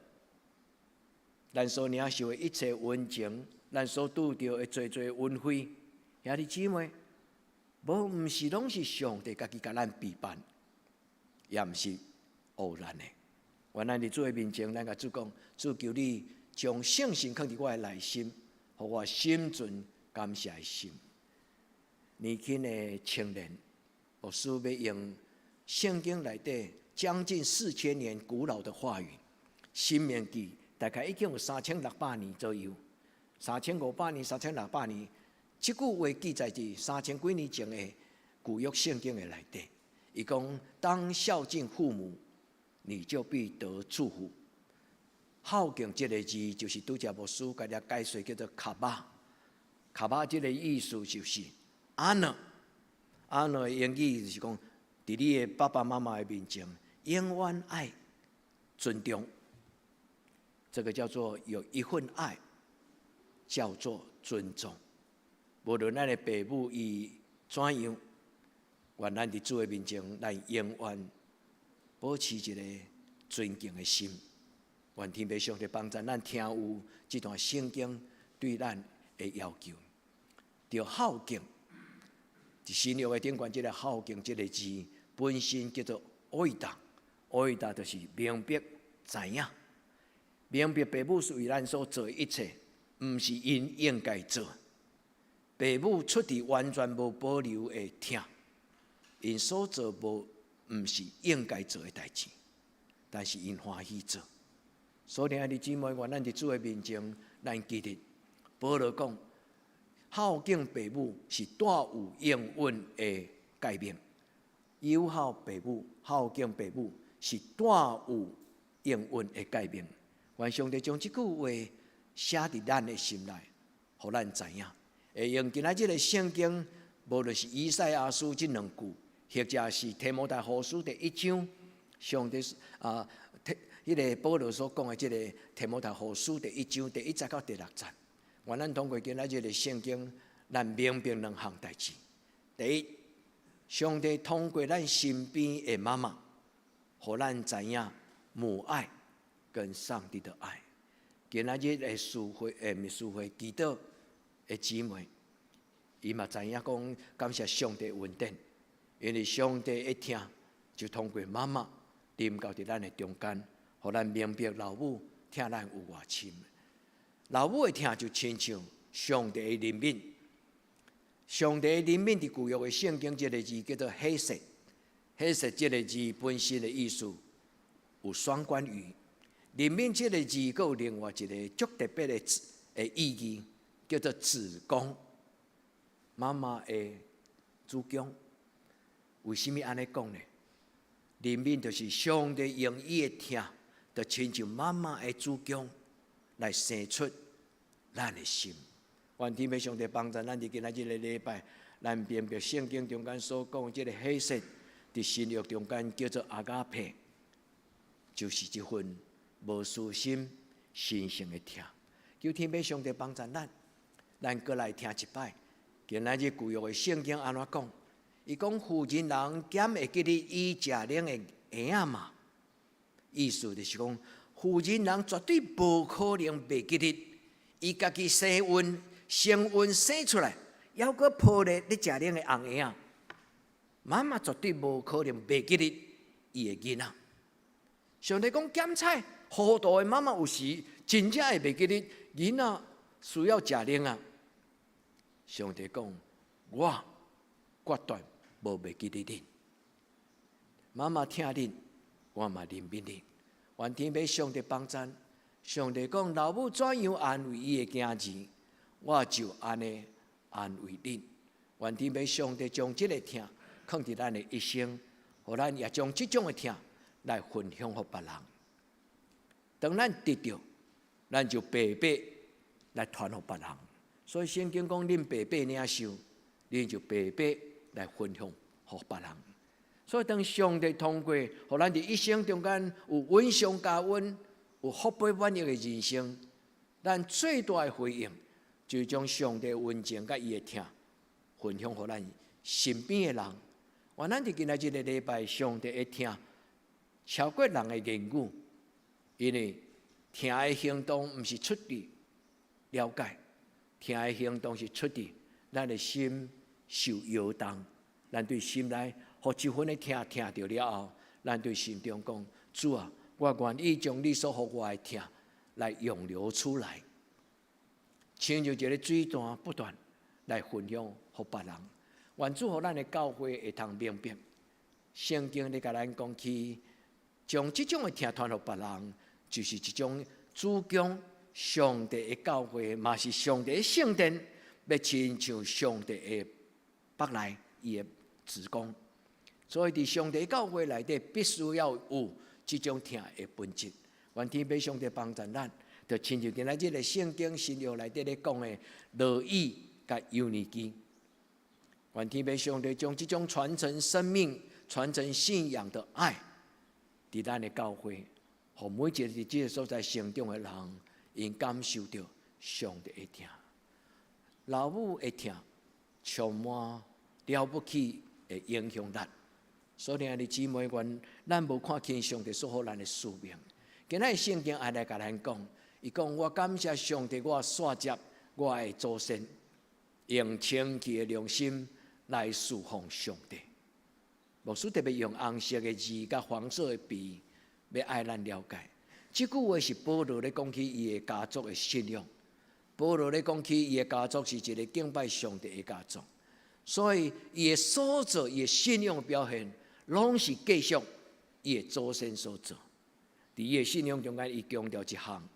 咱所領受的一切溫情，咱所拄著的濟濟恩惠，兄弟姊妹，無毋是攏是上帝家己共咱備辦，也毋是偶然的。願咱佇主的面前，咱共主講，主求你將聖神囥佇我的內心，予我心存感謝的心。年輕的青年，牧師欲用聖經內底將近4000年古老的話語，《申命記》大概已經有3600年左右，3500年、3600年，這句話記載佇三千幾年前的舊約聖經的內底。伊講：當孝敬父母，你就必得祝福。孝敬這個字，就是拄才牧師共你解說叫做卡巴。卡巴這個意思就是 honor，honor 的英語就是講，佇你的爸爸媽媽的面前，永遠愛尊重。這個叫做有一份愛，叫做尊重。無論咱的爸母伊怎樣，願咱佇主的面前，咱永遠保持一個尊敬的心。願天父上帝幫助咱聽有這段聖經對咱的要求。著孝敬，佇新約的頂懸，這個孝敬這個字本身叫做愛達，愛達就是明白知影，明白爸母是為咱所做的一切，毋是𪜶應該做。爸母出自完全無保留的疼，𪜶所做無毋是應該做的代誌，但是𪜶歡喜做。所以，兄弟姊妹，願咱佇主的面前，咱記得保羅講，孝敬爸母是帶有應允的誡命。有孝爸母，孝敬爸母是帶有應允的誡命。願上帝將這句話寫佇咱的心內，予咱知影。會用今仔日的聖經，無論是以賽亞書這兩句，或者是提摩太後書第一章，上帝啊，彼個保羅所講的這個提摩太後書第一章第一節到第六節，願咱通過今仔日的聖經，咱明白兩項代誌。第一，上帝通過咱身邊的媽媽，予咱知影母愛跟上帝的愛。今仔日的聚會，毋是聚會，祈禱的姊妹，伊嘛知影講感謝上帝恩典，因為上帝的疼就通過媽媽臨到佇咱的中間，予咱明白老母疼咱有偌深。老母的疼就親像上帝的憐憫，上帝的憐憫佇舊約的聖經這個字叫做黑色，黑色這個字本身的意思有雙關語。憐憫這個字，閣有另外一個足特別的字的意義，叫做子宮，媽媽的子宮。為啥物按呢講呢？憐憫就是上帝用伊的疼，就親像媽媽的子宮來生出咱的心。願天父上帝幫助咱佇今仔日個禮拜，咱明白聖經中間所講這個彼實，佇新約中間叫做 agape，就是這份無私心、神聖的疼。求天父上帝幫助咱，咱閣來聽一擺。今仔日舊約的聖經按怎講？伊講婦人人敢會記得伊食奶的嬰仔嗎？意思就是講，婦人人絕對無可能袂記得，伊家己生孕、生孕生出來，猶閣抱咧咧食奶的紅嬰仔，媽媽絕對無可能袂記得伊的囡仔。上帝講檢采糊塗的媽媽有時真正會袂記得囡仔需要食奶啊。上帝講，我決斷無袂記得恁。媽媽疼恁，我嘛憐憫恁。願天父上帝幫贊。上帝講，老母怎樣安慰伊的囝兒，我就按呢安慰恁。願天父上帝將這个疼囥佇咱的一生，予咱也將這種的疼來分享予別人。當咱得著，咱就白白來傳予別人。所以聖經講，恁白白領受，恁就白白來分享予別人。所以當上帝通過，予咱佇一生中間有恩上加恩、有福杯滿溢的人生，咱最大的回應，就是將上帝溫情佮伊的疼分享予咱身邊的人。願咱佇今仔這個禮拜，上帝的疼超過人的言語，因為疼的行動毋是出佇了解，疼的行動是出佇咱的心受搖動，咱對心內予這份的疼疼著了後，咱對心中講：主啊，我願意將你所予我的疼來湧流出來，親像一个水泉不斷來分享予別人。願主予咱的教會會通明白，聖經咧共咱講起，將這種的疼傳予別人，就是一種主張上帝的教會，嘛是上帝的聖殿，欲親像上帝的腹內伊的子宮。所以，佇上帝教會內底，必須要有這種疼的本質。願天父上帝幫助咱，就親像今仔日的聖經新約內底咧講的羅以佮友尼基。願天父上帝將這種傳承生命、傳承信仰的愛，佇咱的教會，予每一個佇這个所在成長的人，𪜶感受著上帝的疼。老母的疼，充滿了不起的影響力。所以，兄弟姊妹，願咱無看輕上帝所予咱的使命。今仔日聖經愛來共咱講，伊講我感謝上帝，我煞接我的祖先，用清潔的良心來侍奉上帝。牧師特別用紅色的字佮黃色的筆，欲愛咱了解。這句話是保羅咧講起伊的家族的信仰。保羅咧講起伊的家族是一个敬拜上帝的家族，所以伊的所做、伊的信仰表現，攏是繼續伊的祖先所做。佇伊的信仰中間，伊強調一項，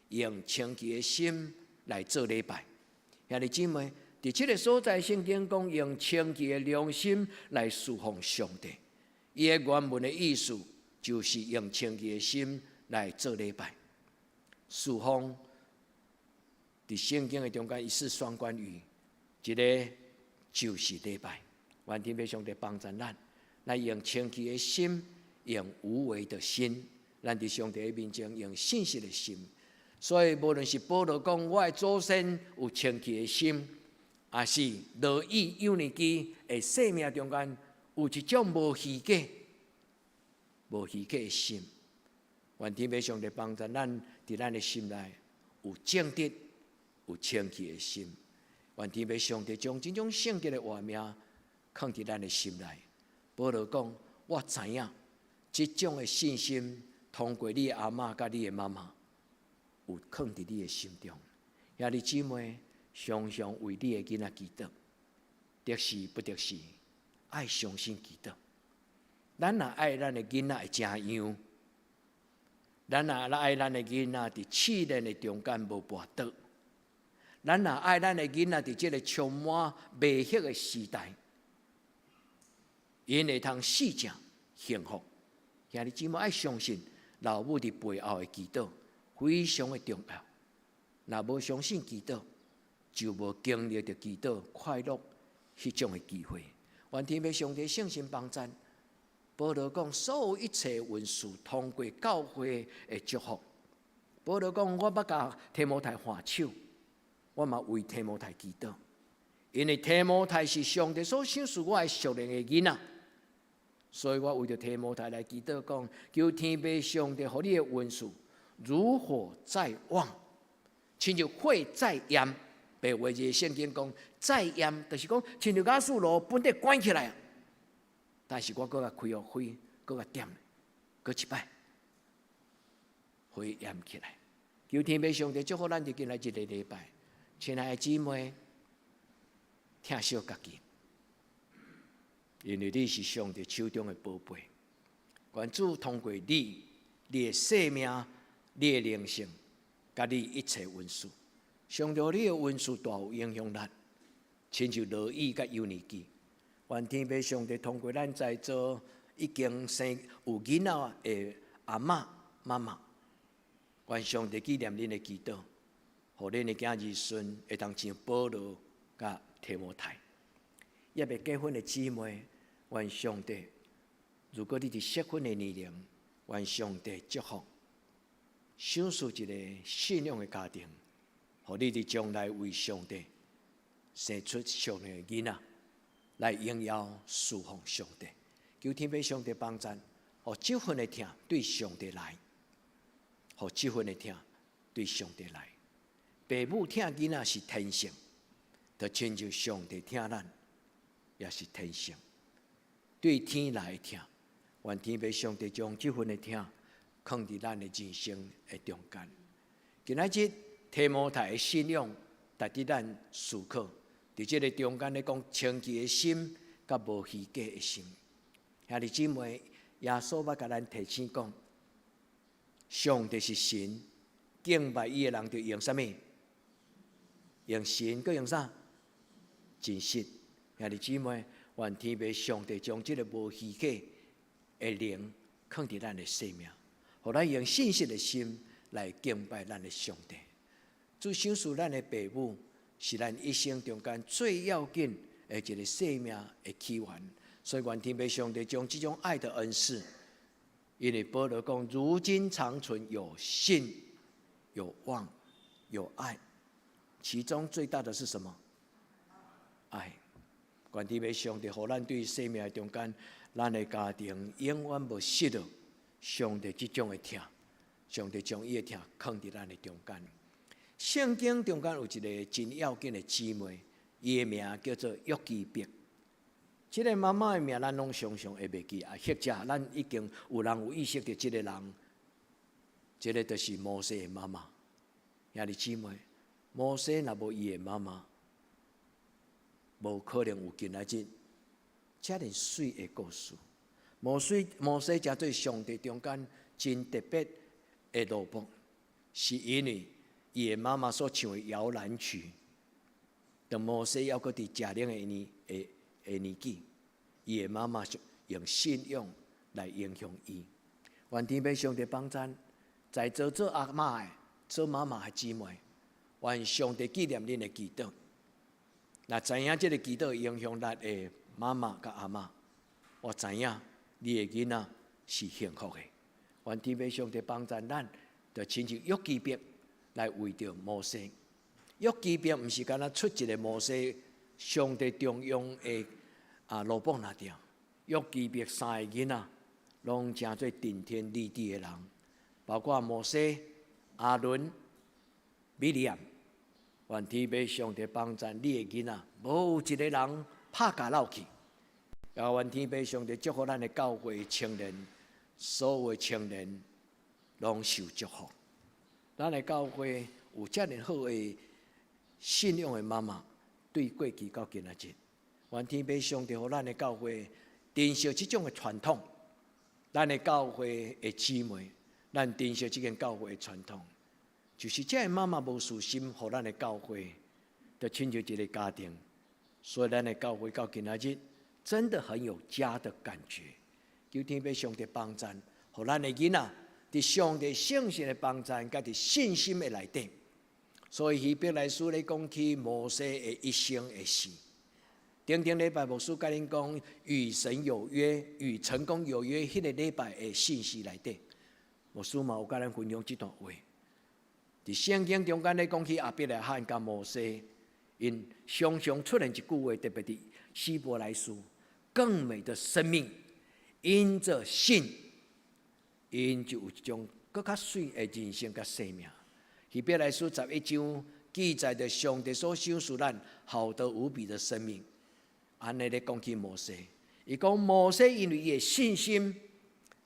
用清潔的心來做禮拜。兄弟姊妹，佇這个所在，聖經講用清潔的良心來侍奉上帝。伊的原文的意思就是用清潔的心來做禮拜。侍奉佇聖經的中間，伊是雙關語，一个就是禮拜。願天父上帝幫助咱，來用清潔的心，用無偽的心，咱佇上帝的面前用信實的心。所以，無論是保羅講我的祖先有清潔的心，抑是羅以友尼基的生命中間有一種無虛假、無虛假的心。願天父上帝幫助咱，佇咱的心內有正直、有清潔的心。願天父上帝將這種聖潔的畫面囥佇咱的心內。保羅講：我知影這種的信心，通過你的阿嬤佮你的媽媽，有囥佇你的心中。兄弟姊妹，常常為你的囡仔祈禱，得時不得時，愛相信祈禱。咱若愛咱的囡仔會成樣，咱若愛咱的囡仔佇試煉的中間無跋倒，咱若愛咱的囡仔佇這个充滿迷惑的時代，𪜶會通試正幸福。兄弟姊妹愛相信老母佇背後的祈禱非常的重要。若無相信祈禱，就無經歷著祈禱快樂彼種的機會。願天父上帝聖神幫贊。保羅講，所有一切恩賜通過教會的祝福。保羅講，我欲共提摩太挽手，我嘛為提摩太祈禱，因為提摩太是上帝所賞賜我的屬靈的囡仔，所以我為著提摩太來祈禱，講求天父上帝予你的恩賜如火再旺，親像火再炎。白話字聖經講再炎，就是講親像瓦斯爐本底關起來，但是我閣共開予火，閣共點，閣一擺，火炎起來。求天父上帝祝福咱佇今仔這個禮拜，親愛的姊妹，疼惜家己，因為你是上帝手中的寶貝。願主通過你，你的生命、你的靈性，佮你一切恩賜，上帝你的恩賜大有影響力，親像羅以佮友尼基。願天父上帝通過咱在座已經生有囡仔的阿嬤、媽媽，願上帝紀念恁的祈禱，予恁的囝兒孫會當像保羅佮提摩太。猶未結婚的姊妹，願上帝，如果你佇適婚的年齡，願上帝祝福，賞賜一个信仰的家庭，予你佇將來為上帝生出屬靈的囡仔，來榮耀侍奉上帝。求天父上帝幫贊，予這份的疼對上帝來，予這份的疼對上帝來。爸母疼囡仔是天性，就親像上帝疼咱，也是天性。對天來的疼，願天父上帝將這份的疼囥佇咱的人生的中間。今仔日提摩太的信仰，值得咱思考。佇這个中間咧講清潔的心，佮無虛假的心。兄弟姊妹，耶穌欲共咱提醒講，上帝是神，敬拜伊的人著用啥物？用神，閣用啥？真實。兄弟姊妹，願天父上帝將這个無虛假的靈囥佇咱的生命，予咱用信實的心來敬拜咱的上帝。主賞賜咱的父母，是咱一生中間最要緊的一个生命的起源。所以願天父上帝將這種愛的恩賜，因為保羅講，如今長存有信、有望、有愛，其中最大的是什麼？愛。願天父上帝予咱對生命的中間，咱的家庭永遠無失落上帝這種的疼，上帝將伊的疼囥佇咱的中間。聖經中間有一个真要緊的姊妹，伊的名叫做約基別。這个媽媽的名咱攏常常會袂記啊，或者咱已經有人有意識著這个人，這个就是摩西的媽媽。兄弟姊妹，摩西若無伊的媽媽，無可能有今仔日遮爾媠的故事。摩西，摩西成做上帝中間真特別的奴僕，是因為伊的媽媽所唱的搖籃曲。當摩西猶閣佇食奶的年紀，伊的媽媽就用信仰來影響伊。願天父上帝幫贊，在座做阿嬤的、做媽媽的姊妹，願上帝紀念恁的祈禱。若知影這个祈禱影響咱的媽媽佮阿嬤，我知影你的囡仔是幸福的。願天父上帝幫贊咱，就親像約基別來為著摩西。約基別毋是干焦出一个摩西，上帝重用的奴僕爾爾。約基別三个囡仔，攏成做頂天立地的人，包括摩西、亞倫、米利暗。願天父上帝幫贊你的囡仔，無一个人拍假落去。也願天父上帝祝福咱的教會青年，所有的青年攏受祝福。咱的教會有遮爾好的信仰的媽媽，對過去到今仔日，願天父上帝予咱的教會珍惜這種的傳統。咱的教會的姊妹，咱珍惜這間教會的傳統，就是這个媽媽無私心，予咱的教會，就親像一个家庭。所以咱的教會到今仔日，真的很有家的感覺。求天父上帝幫贊，予咱的囡仔佇上帝聖神的幫贊，佮佇信心的內底，所以希伯來書咧講起摩西的一生的事。頂頂禮拜牧師共恁講與神有約、與成功有約，彼個禮拜的信息內底，牧師嘛有共咱分享這段話。佇聖經中間咧講起亞伯拉罕佮摩西，𪜶常常出現一句話，特別佇希伯來書，更美的生命，因著信，𪜶就有一種閣較媠的人生佮生命。希伯來書11章記載著上帝所賞賜咱好得無比的生命。按呢咧講起摩西，伊講摩西因為伊的信心，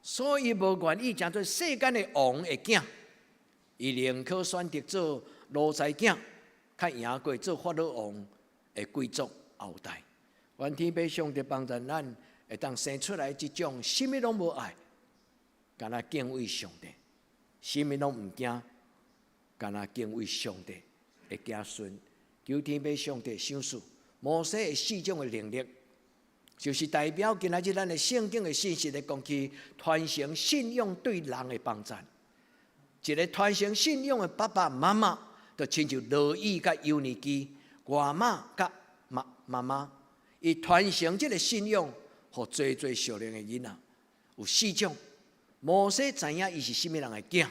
所以無願意成做世間的王的囝，伊寧可選擇做奴才囝，較贏過做法老王的貴族後代。願天父上帝幫助咱，會當生出來這種啥物攏無愛，干焦敬畏上帝，啥物攏毋驚，干焦敬畏上帝的子孫。求天父上帝賞賜。摩西的四種的能力，就是代表今仔日咱的聖經的信息咧講起傳承信仰對人的幫助。一个傳承信仰的爸爸媽媽，就親像羅以佮友尼基，外媽佮媽媽媽，伊傳承這个信仰，予濟濟屬靈的囡仔。有四種。摩西知影伊是啥物人的囝。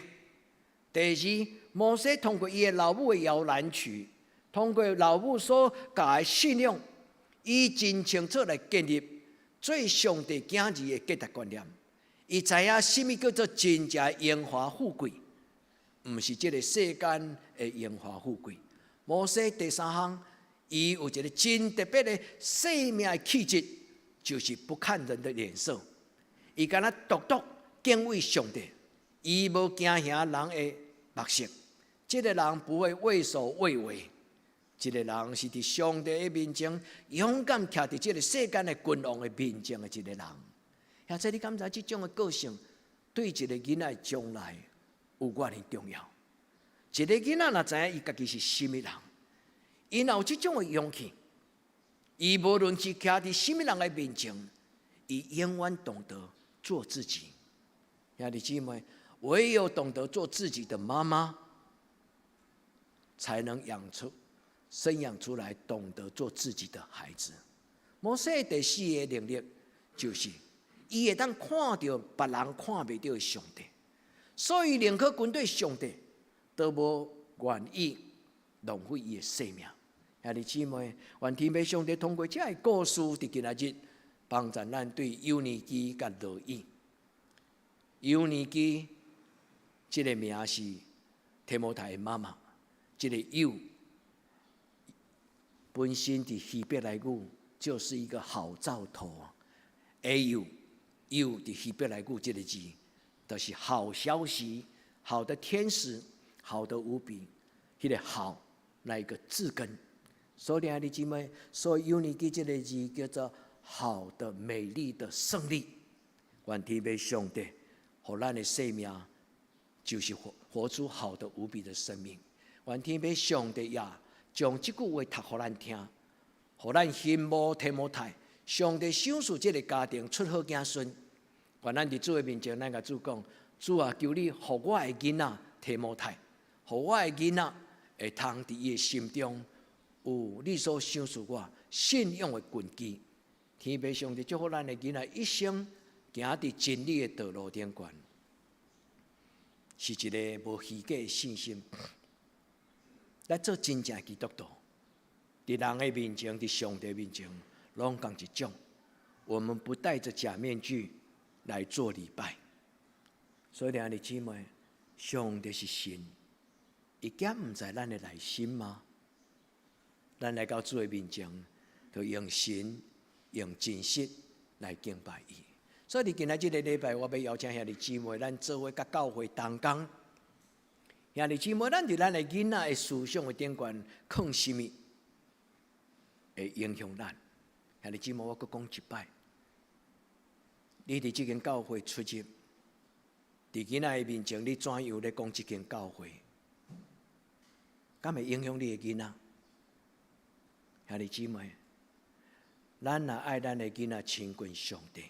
第二，摩西通過伊的老母的搖籃曲。通過老母所教的信仰，伊真清楚來建立做上帝囝兒的價值觀念。伊知影啥物叫做真正的榮華富貴，毋是這个世間的榮華富貴。摩西第三項，伊有一个真特別的生命的氣質，就是不看人的臉色。伊敢若獨獨敬畏上帝，伊無驚嚇人的目色。這个人不會畏首畏尾。這个人是佇上帝的面前勇敢徛佇這个世間的君王的面前的一个人。兄弟，你敢知這種的個性對一个囡仔將來有偌爾重要？一个囡仔若知影伊家己是啥物人，伊若有這種的勇氣，伊無論是徛佇啥物人的面前，伊永遠懂得做自己。兄弟姊妹，唯有懂得做自己的媽媽，才能養出、生養出來懂得做自己的孩子。摩西第四个能力就是，伊會當看著別人看袂著的上帝，所以寧可跟綴上帝，都無願意浪費伊的生命。兄弟姊妹，願天父上帝通過這个故事，佇今仔日幫助咱對友尼基佮羅以。友尼基這个名是提摩太的媽媽，這个友本身佇希伯來語就是一個好兆頭。哎有有佇希伯來語這个字，就是好消息、好的天使、好的無比，彼个好那一個字根。所以兄弟姊妹，所以友尼基這个字叫做好的、美麗的勝利。願天父上帝，予咱的生命就是活出好的無比的生命。願天父上帝也將這句話讀予咱聽，予咱羨慕提摩太。上帝賞賜這个家庭出好子孫。願咱佇主的面前，咱共主講：主啊，求你予我的囡仔提摩太，予我的囡仔會通佇伊的心中有你所賞賜我信仰的根基。天父上帝祝福咱的囡仔一生行佇真理的道路頂懸，是一个無虛假的信心，來做真正的基督徒。佇人的面前，佇上帝面前，攏仝一種。我們不戴著假面具來做禮拜。所以，兄弟姊妹，上帝是神，伊敢毋知咱的內心嗎？咱來到主的面前，就用神、用真實來敬拜伊。所以，佇今仔這个禮拜，我欲邀請兄弟姊妹，咱做伙佮教會同工。兄弟姊妹，咱佇咱的囡仔的思想的頂懸，囥啥物會影響咱？兄弟姊妹，我閣講一擺，你佇這間教會出入，佇囡仔的面前，你怎樣咧講這間教會？敢會影響你的囡仔？兄弟姊妹，咱若愛咱的囡仔親近上帝，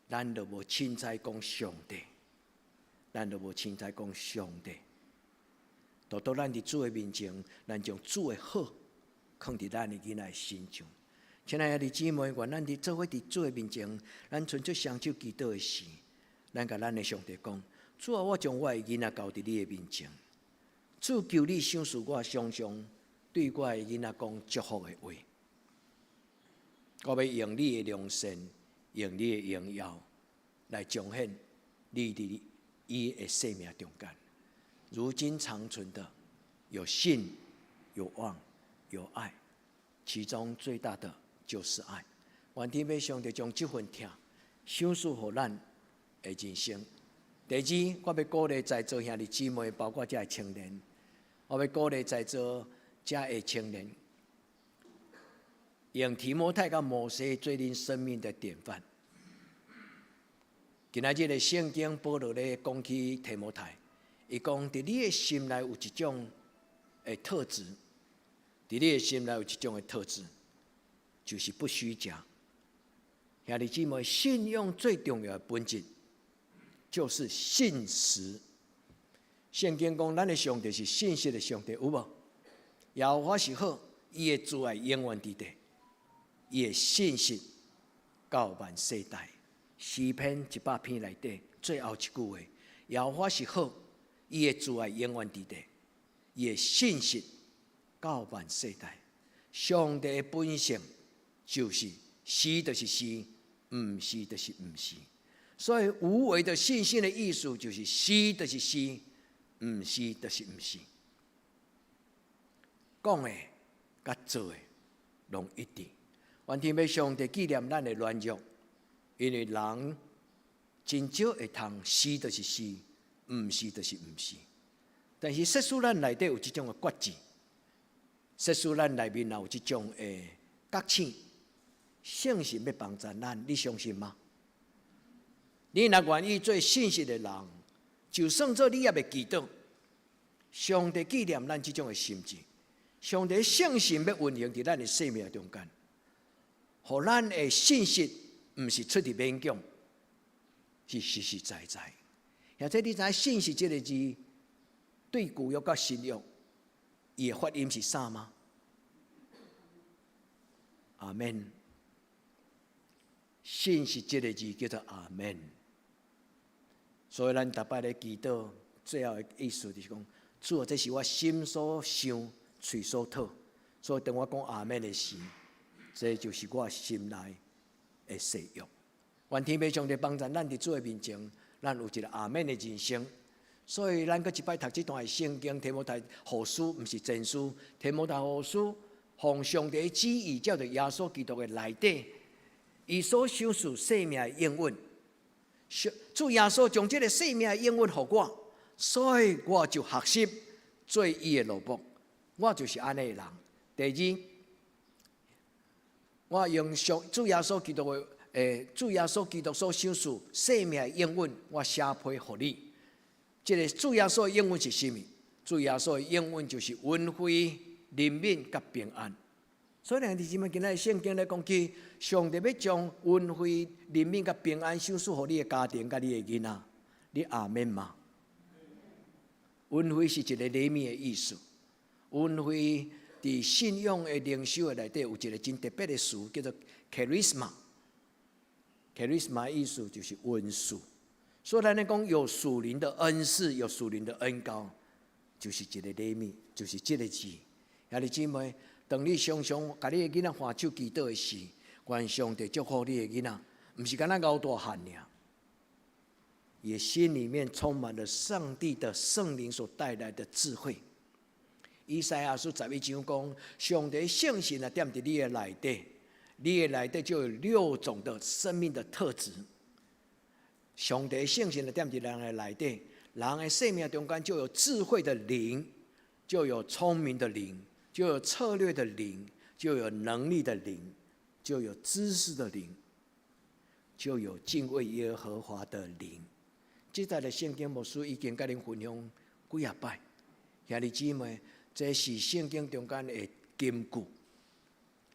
咱就無凊彩講上帝，咱就無凊彩講上帝。拄拄咱佇主的面前，咱將主的好囥佇咱的囡仔身上。親愛的姊妹，願咱佇做伙佇主的面前，咱伸出雙手祈禱的時，咱共咱的上帝講：主啊，我將我的囡仔交佇你的面前。主求你賞賜我，常常對我的囡仔講祝福的話。我欲用你的良善，用你的榮耀來彰顯你佇伊的生命中間。如今長存的有信、有望、有愛，其中最大的就是愛。願天父上帝將這份疼賞賜予咱的人生。第二，我欲鼓勵在座兄弟姊妹，包括遮的青年，我欲鼓勵在座遮的青年，用提摩太佮摩西做恁生命的典範。今仔日的聖經保羅咧講起提摩太，伊講佇你的心內有一種的特質，佇你的心內有一種的特質，就是不虛假。兄弟姊妹，信用最重要的本質就是信實。聖經講，咱的上帝是信實的上帝，有無？耶和華是好，伊的慈愛永遠佇地，伊的信實到萬世代。詩篇100篇內底最後一句話：耶和華是好，伊的慈愛永遠佇地，伊的信實到萬世代。上帝的本性就是是就是是，毋是就是毋是。所以無偽的信心的意思就是是就是是，毋是就是毋是。講的佮做的攏一致。願天父上帝紀念咱的軟弱，因為人真少會通是就是是，毋是就是毋是。但是設使咱內底有這種的決志，設使咱內面也有這種的覺醒，聖神欲幫助咱，你相信嗎？你若願意做信實的人，就算做你猶未祈禱，上帝紀念咱這種的心志，上帝聖神欲運行佇咱的生命中間，予咱的信實毋是出佇勉強，是實實在在。而且你知影信實這个字，對舊約佮新約，伊的發音是啥嗎？阿門。信實這个字叫做阿門。所以咱逐擺咧祈禱，最後的意思就是講，主啊，這是我心所想、喙所吐。所以當我講阿門的時，這就是我心內的誓約。願天父上帝幫助咱佇主的面前，咱有一个阿門的人生。所以咱閣一擺讀這段的聖經，提摩太後書，毋是前書。提摩太後書，奉上帝旨意，照著耶穌基督的內底，伊所賞賜生命的應允。主耶穌將這个生命的應允予我，所以我就學習做伊的奴僕。我就是按呢的人。第二，我用上主耶穌基督的主耶穌基督所賞賜生命的應允，我寫批予你。這个主耶穌的應允是啥物？主耶穌的應允就是恩惠、憐憫佮平安。所以，兄弟姊妹，今仔日聖經咧講起，上帝欲將恩惠、憐憫佮平安賞賜予你的家庭佮你的囡仔，你阿們嗎？恩惠是一个禮物的意思。恩惠佇信仰的靈修的內底有一个真特別的詞，叫做 charisma。charisma 意思就是恩賜。所以咱咧講有屬靈的恩賜，有屬靈的恩膏，就是一个禮物，就是這个字。兄弟姊妹，當你常常共你的囡仔牽手祈禱的時，願上帝祝福你的囡仔，毋是干焦𠢕大漢爾，伊心裡面充滿了上帝的聖靈所帶來的智慧。以賽亞書11章講，上帝聖神若踮佇你的內底，你的內底就有六種的生命的特質。上帝聖神若踮佇人的內底，人的生命中間就有智慧的靈，就有聰明的靈，就有策略的靈，就有能力的靈，就有知識的靈，就有敬畏耶和華的靈。這節的聖經牧師已經佮恁分享幾仔擺，兄弟姊妹，這是聖經中間的金句。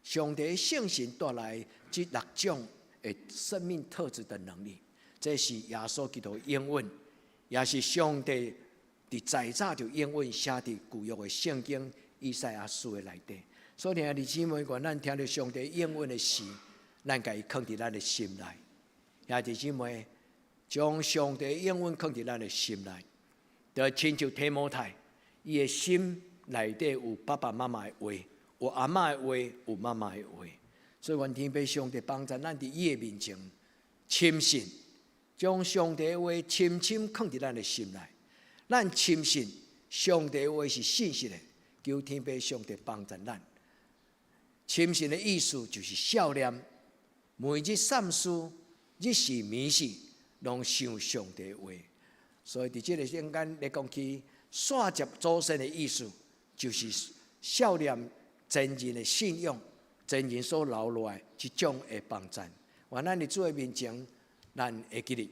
上帝聖神帶來這六種的生命特質的能力，這是耶穌基督的應允，也是上帝佇在早就應允寫佇舊約的聖經以賽亞書的內底。所以兄弟姊妹，願咱聽著上帝應允的時，咱共伊囥佇咱的心內。兄弟姊妹，將上帝應允囥佇咱的心內，就親像提摩太，伊的心內底有爸爸媽媽的話，有阿嬤的話，有媽媽的話。所以願天父上帝幫助咱佇伊的面前，深信將上帝的話深深囥佇咱的心內。咱深信上帝的話是信實的，求天父上帝幫助咱。深信的意思就是數念，每日三思，日時暝時，攏想上帝的話。所以佇這个中間來講起，煞接祖先的意思，就是數念前人的信仰，前人所留落來這種的幫贊。願咱佇主的面前，咱會記得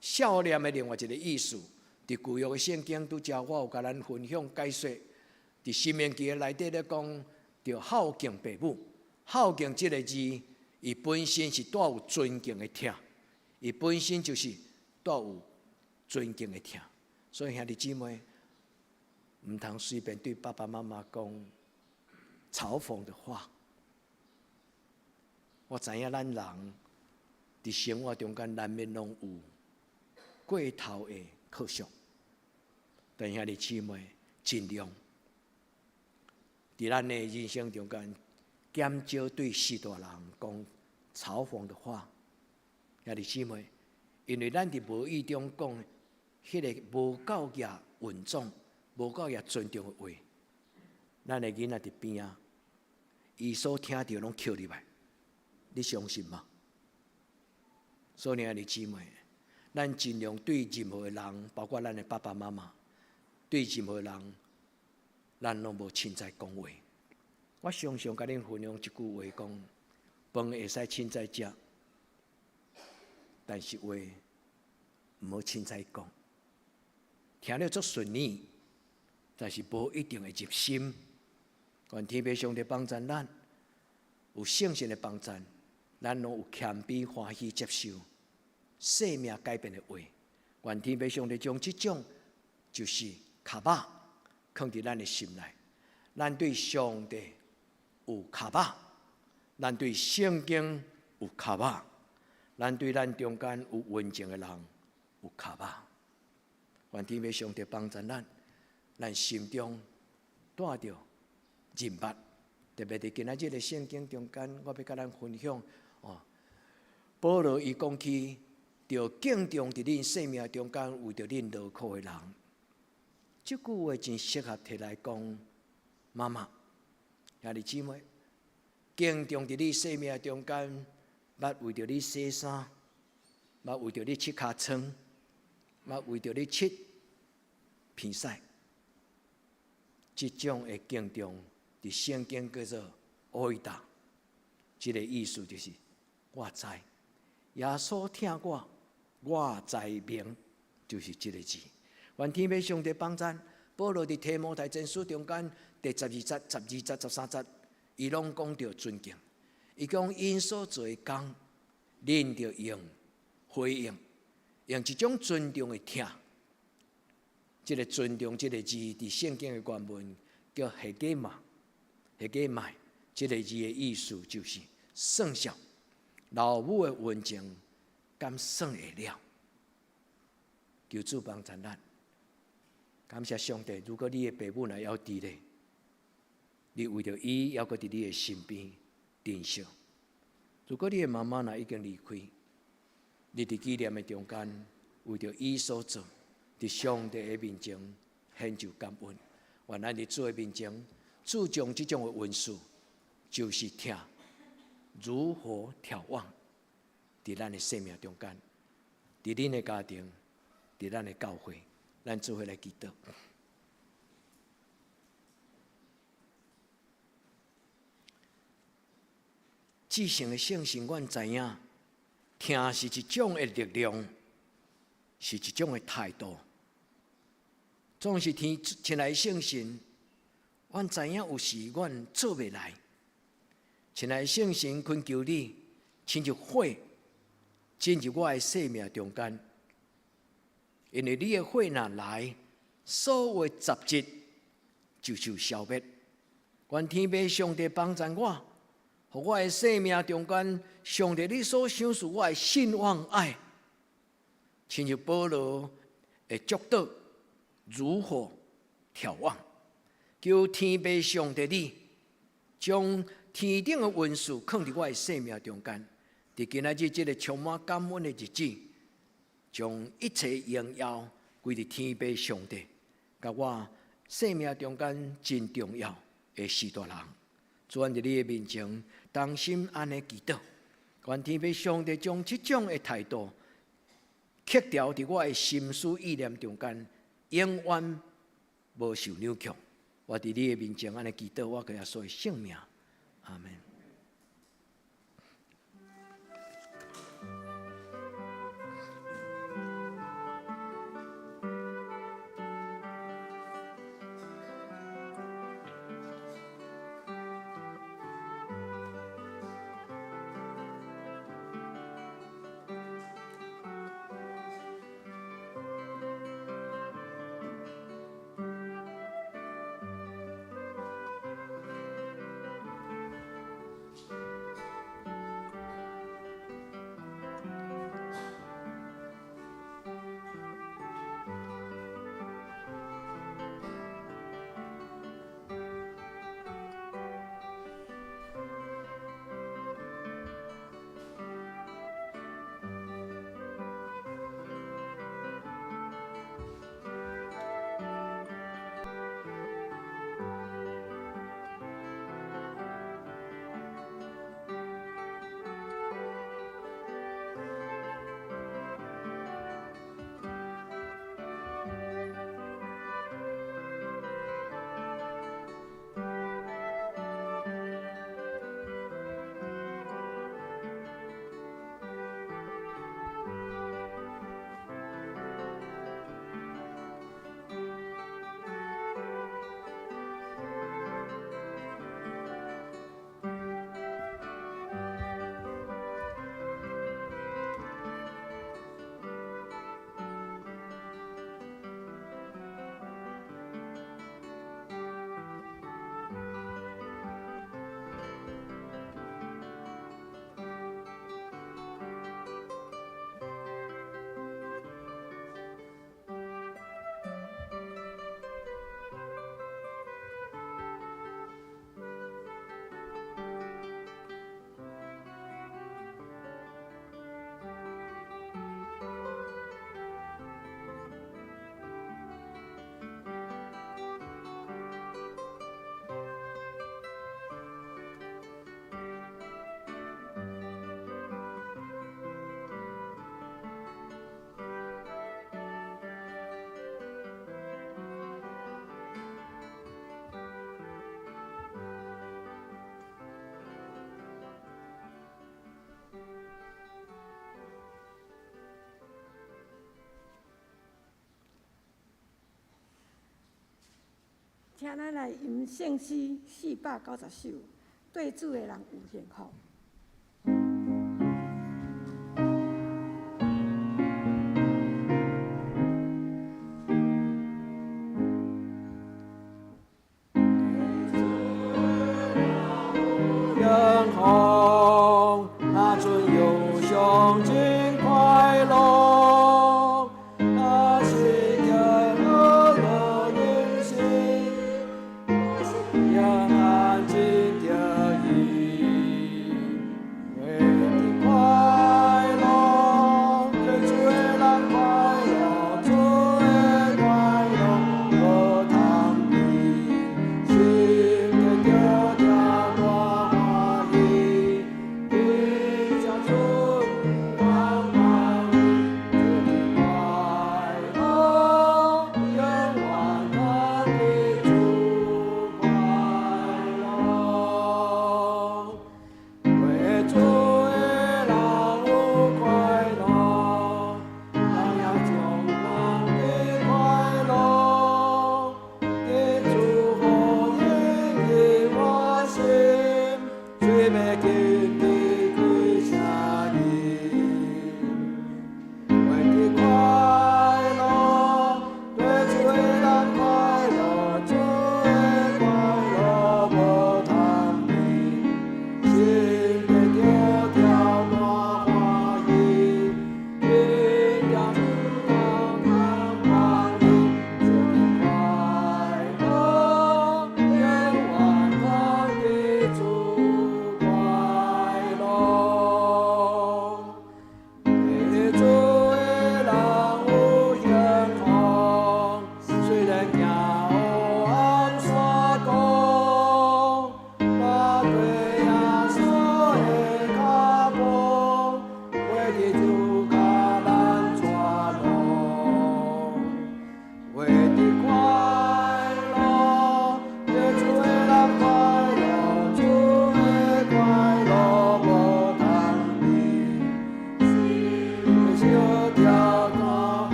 數念的另外一个意思，佇舊約的聖經拄才我有共咱分享解說，佇申命記的內底咧講。著孝敬父母，孝敬這个字，伊本身是帶有尊敬的疼，伊本身就是帶有尊敬的疼。所以兄弟姊妹，毋通隨便對爸爸媽媽講嘲諷的話。我知影咱人佇生活中間難免攏有過頭的刻想，但兄弟姊妹盡量。佇咱的人生中間，減少對序大人講嘲諷的話，兄弟姊妹，因為咱佇無意中講彼个無夠額穩重、無夠額尊重的話，咱的囡仔佇邊仔，伊所聽著攏抾入來，你相信嗎？所以兄弟姊妹，咱盡量對任何的人，包括咱的爸爸媽媽，對任何人。咱攏無凊彩講話。我常常共恁分享一句話，講飯會使凊彩食，但是話毋好凊彩講。聽了足順耳，但是無一定會入心。願天父上帝幫助咱，有聖神的幫助，咱攏有謙卑歡喜接受生命改變的話。願天父上帝將這種就是跤肉。囥佇咱的心內，咱對上帝有跤肉，咱對聖經有跤肉，咱對咱中間有恩情的人有跤肉。願天父上帝幫助咱，咱心中帶著認捌，特別佇今仔日的聖經中間，我欲共咱分享哦。保羅伊講起，著敬重佇恁生命中間為著恁勞苦的人。這句話真適合提來講，媽媽、兄弟姊妹，敬重佇你生命中間，捌為著你洗衫，捌為著你拭尻瘡，捌為著你拭鼻屎，這種的敬重，佇聖經叫做 oida，這个意思就是我知，耶穌疼我，我知明，就是這个字。願天父上帝幫贊，保羅佇提摩太前書中間第十二節、十二節、十三節，伊攏講著尊敬。伊講𪜶所做的工，恁著用回應，用一種尊重的疼。這个尊重這个字，佇聖經的原文叫 hégēma，hégēmai。這个字的意思就是算數，老母的溫情，敢算會了？求主幫助咱。感謝上帝，如果你的爸母若猶佇咧，你為著伊猶閣佇你的身邊珍惜；如果你的媽媽若已經離開，你佇紀念的中間，為著伊所做，佇上帝的面前獻上感恩。願咱佇主的面前注重這種的恩賜，就是疼如何眺望，佇咱的生命中間，佇恁的家庭，佇咱的教會。咱做伙來祈禱。至聖的聖神，阮知影，疼是一種的力量，是一種的態度。總是天親愛的聖神，阮知影有時阮做袂來。親愛的聖神，懇求你，親像火進入我的生命中間。因為你的火若來，所有雜質就受消滅。願天父上帝幫助我，予我的生命中間，上帝你所賞賜我的信望愛，親像保羅的祝禱如火眺望，求天父上帝你將天頂的恩賜囥佇我的生命中間，佇今仔日這个充滿感恩的日子，將一切榮耀歸佇天父上帝，佮我生命中間真重要的序大人。主阮佇你的面前，同心按呢祈禱，願天父上帝將這種的態度刻牢佇我的心思意念中間，永遠無受扭曲。我佇你的面前按呢祈禱，我靠耶穌的聖名，阿們。請咱來吟聖詩490首，對主的人有幸福。平安真得意。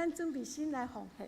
咱準備心來奉獻。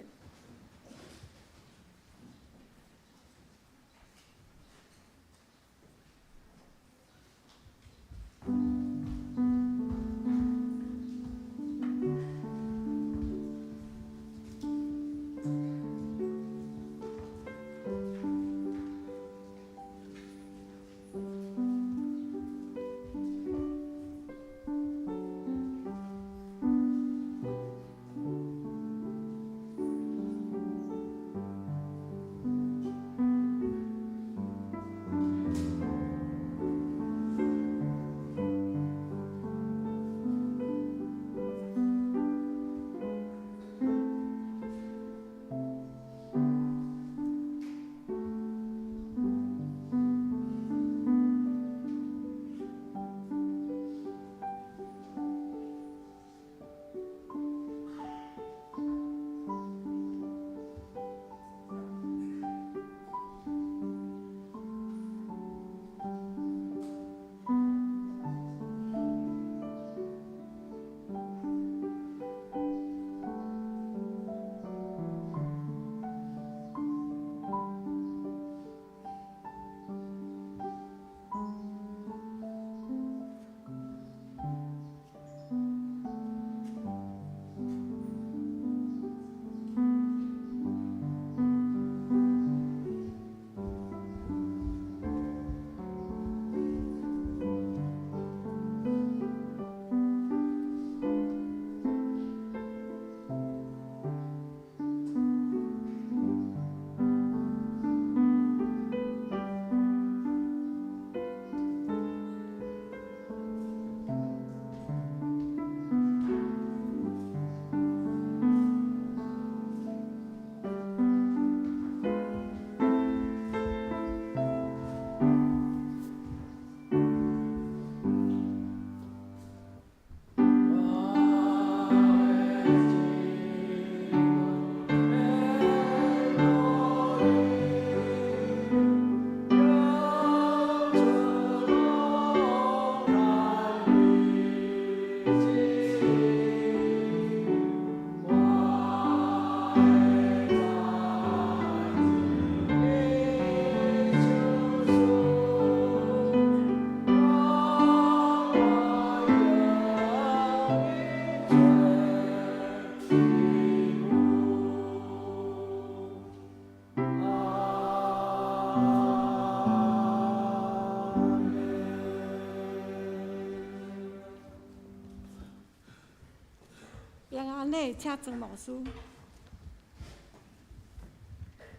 平安禮，請莊牧師。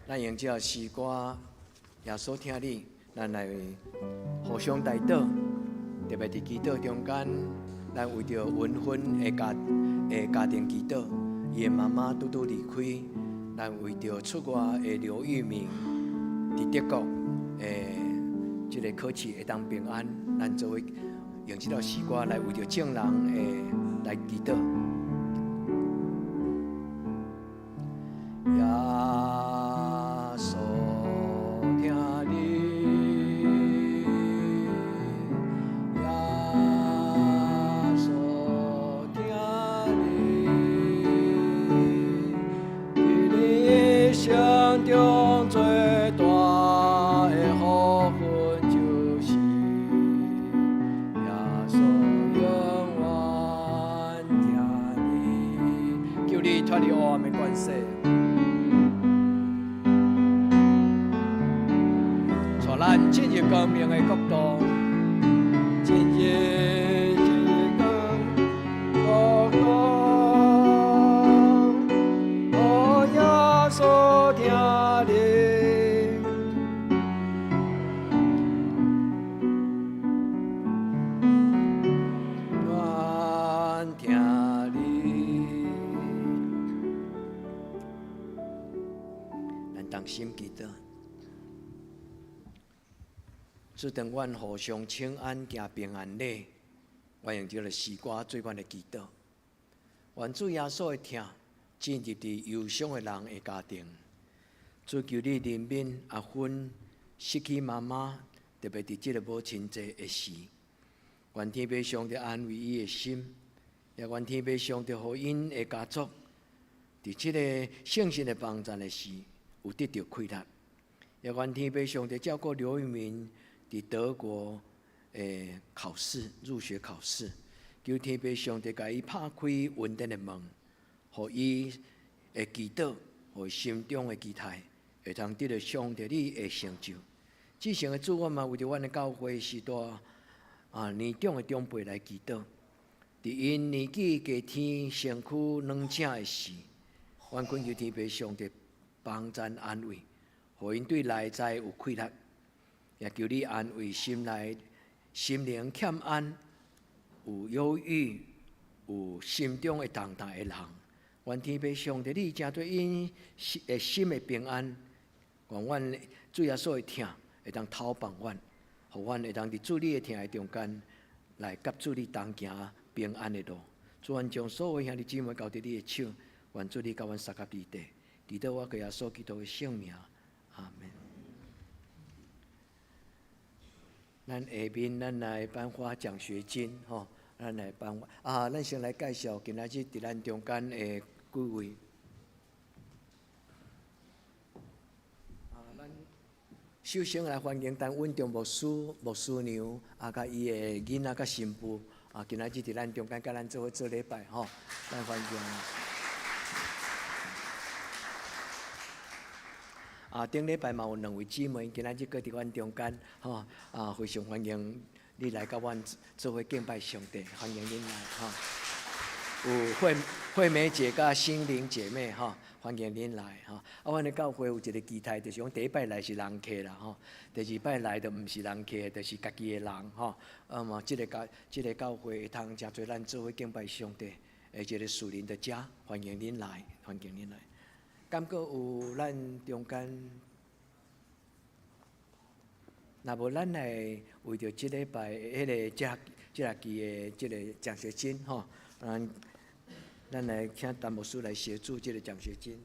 咱用這首詩歌，耶穌疼你，咱來互相代禱，特別佇祈禱中間，咱為著雲芬的家庭祈禱，伊的媽媽拄拄離開，咱為著出外的劉玉明佇德國的這个考試會當平安，咱做伙用這首詩歌來為著眾人的來祈禱。耶穌疼你，耶穌疼你，佇你一生中最大的福分就是耶穌永遠疼你，求你脫離黑暗的權勢。咱進入光明的國度，進入進入光國度。哦，耶穌疼你，願疼你。咱同心祈禱。主當阮互相請安行平安禮，我用這个詩歌做阮的祈禱。願主耶穌的疼進入佇憂傷的人的家庭。主求你憐憫阿芬失去媽媽，特別佇這个母親節的時，願天父上帝安慰伊的心，也願天父上帝予𪜶的家族佇這个聖神的幫贊的時，有得著氣力。也願天父上帝照顧劉玉明佇德國的考試入學考試，求天父上帝共伊拍開恩典的門，予伊會祈禱，予伊心中的期待會通得著上帝你的成就。至聖的主，我嘛為著阮的教會序大啊年長的長輩來祈禱，佇𪜶年紀加添身軀軟正的時，阮懇求天父上帝幫贊安慰，予𪜶對內在有氣力，也求你安慰心內心靈欠安、有憂鬱、有心中的重擔的人。願天父上帝你成做𪜶的心的平安，願阮主耶穌的疼會當透放阮，予阮會當佇主你的疼的中間來佮主你同行平安的路。主，阮將所有兄弟姊妹交佇你的手，願主你佮阮相佮佇地，祈禱我靠耶穌基督的聖名，阿門。咱下面咱來頒發獎學金，吼，咱來頒發啊！咱先來介紹今仔日佇咱中間的幾位。啊，咱首先來歡迎陳穩中牧師、牧師娘，啊，佮伊的囡仔佮新婦，啊，今仔日佇咱中間佮咱做伙做禮拜，吼，咱歡迎。啊，頂禮拜嘛有兩位姊妹，今仔日閣佇阮中間，吼，啊，非常歡迎你來佮阮做伙敬拜上帝，歡迎恁來，吼。有惠惠美姐佮心靈姐妹，吼，歡迎恁來，吼。啊，阮的教會有一個期待，就是講第一擺來是人客啦，吼，第二擺來就毋是人客，就是家己的人，吼。啊嘛，這個教會會通誠濟咱做伙敬拜上帝，的一個屬靈的家，歡迎恁來，歡迎恁來。敢閣有咱中間，若無咱來為著這禮拜彼个這學期的這個獎學金吼，咱來請陳牧師來協助這個獎學金。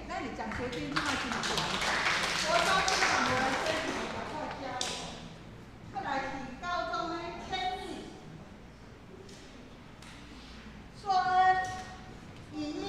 咱遐爾獎學金這擺真懸，國高中嘛無來申請，就靠交。過來是高中的千億、碩恩、以義。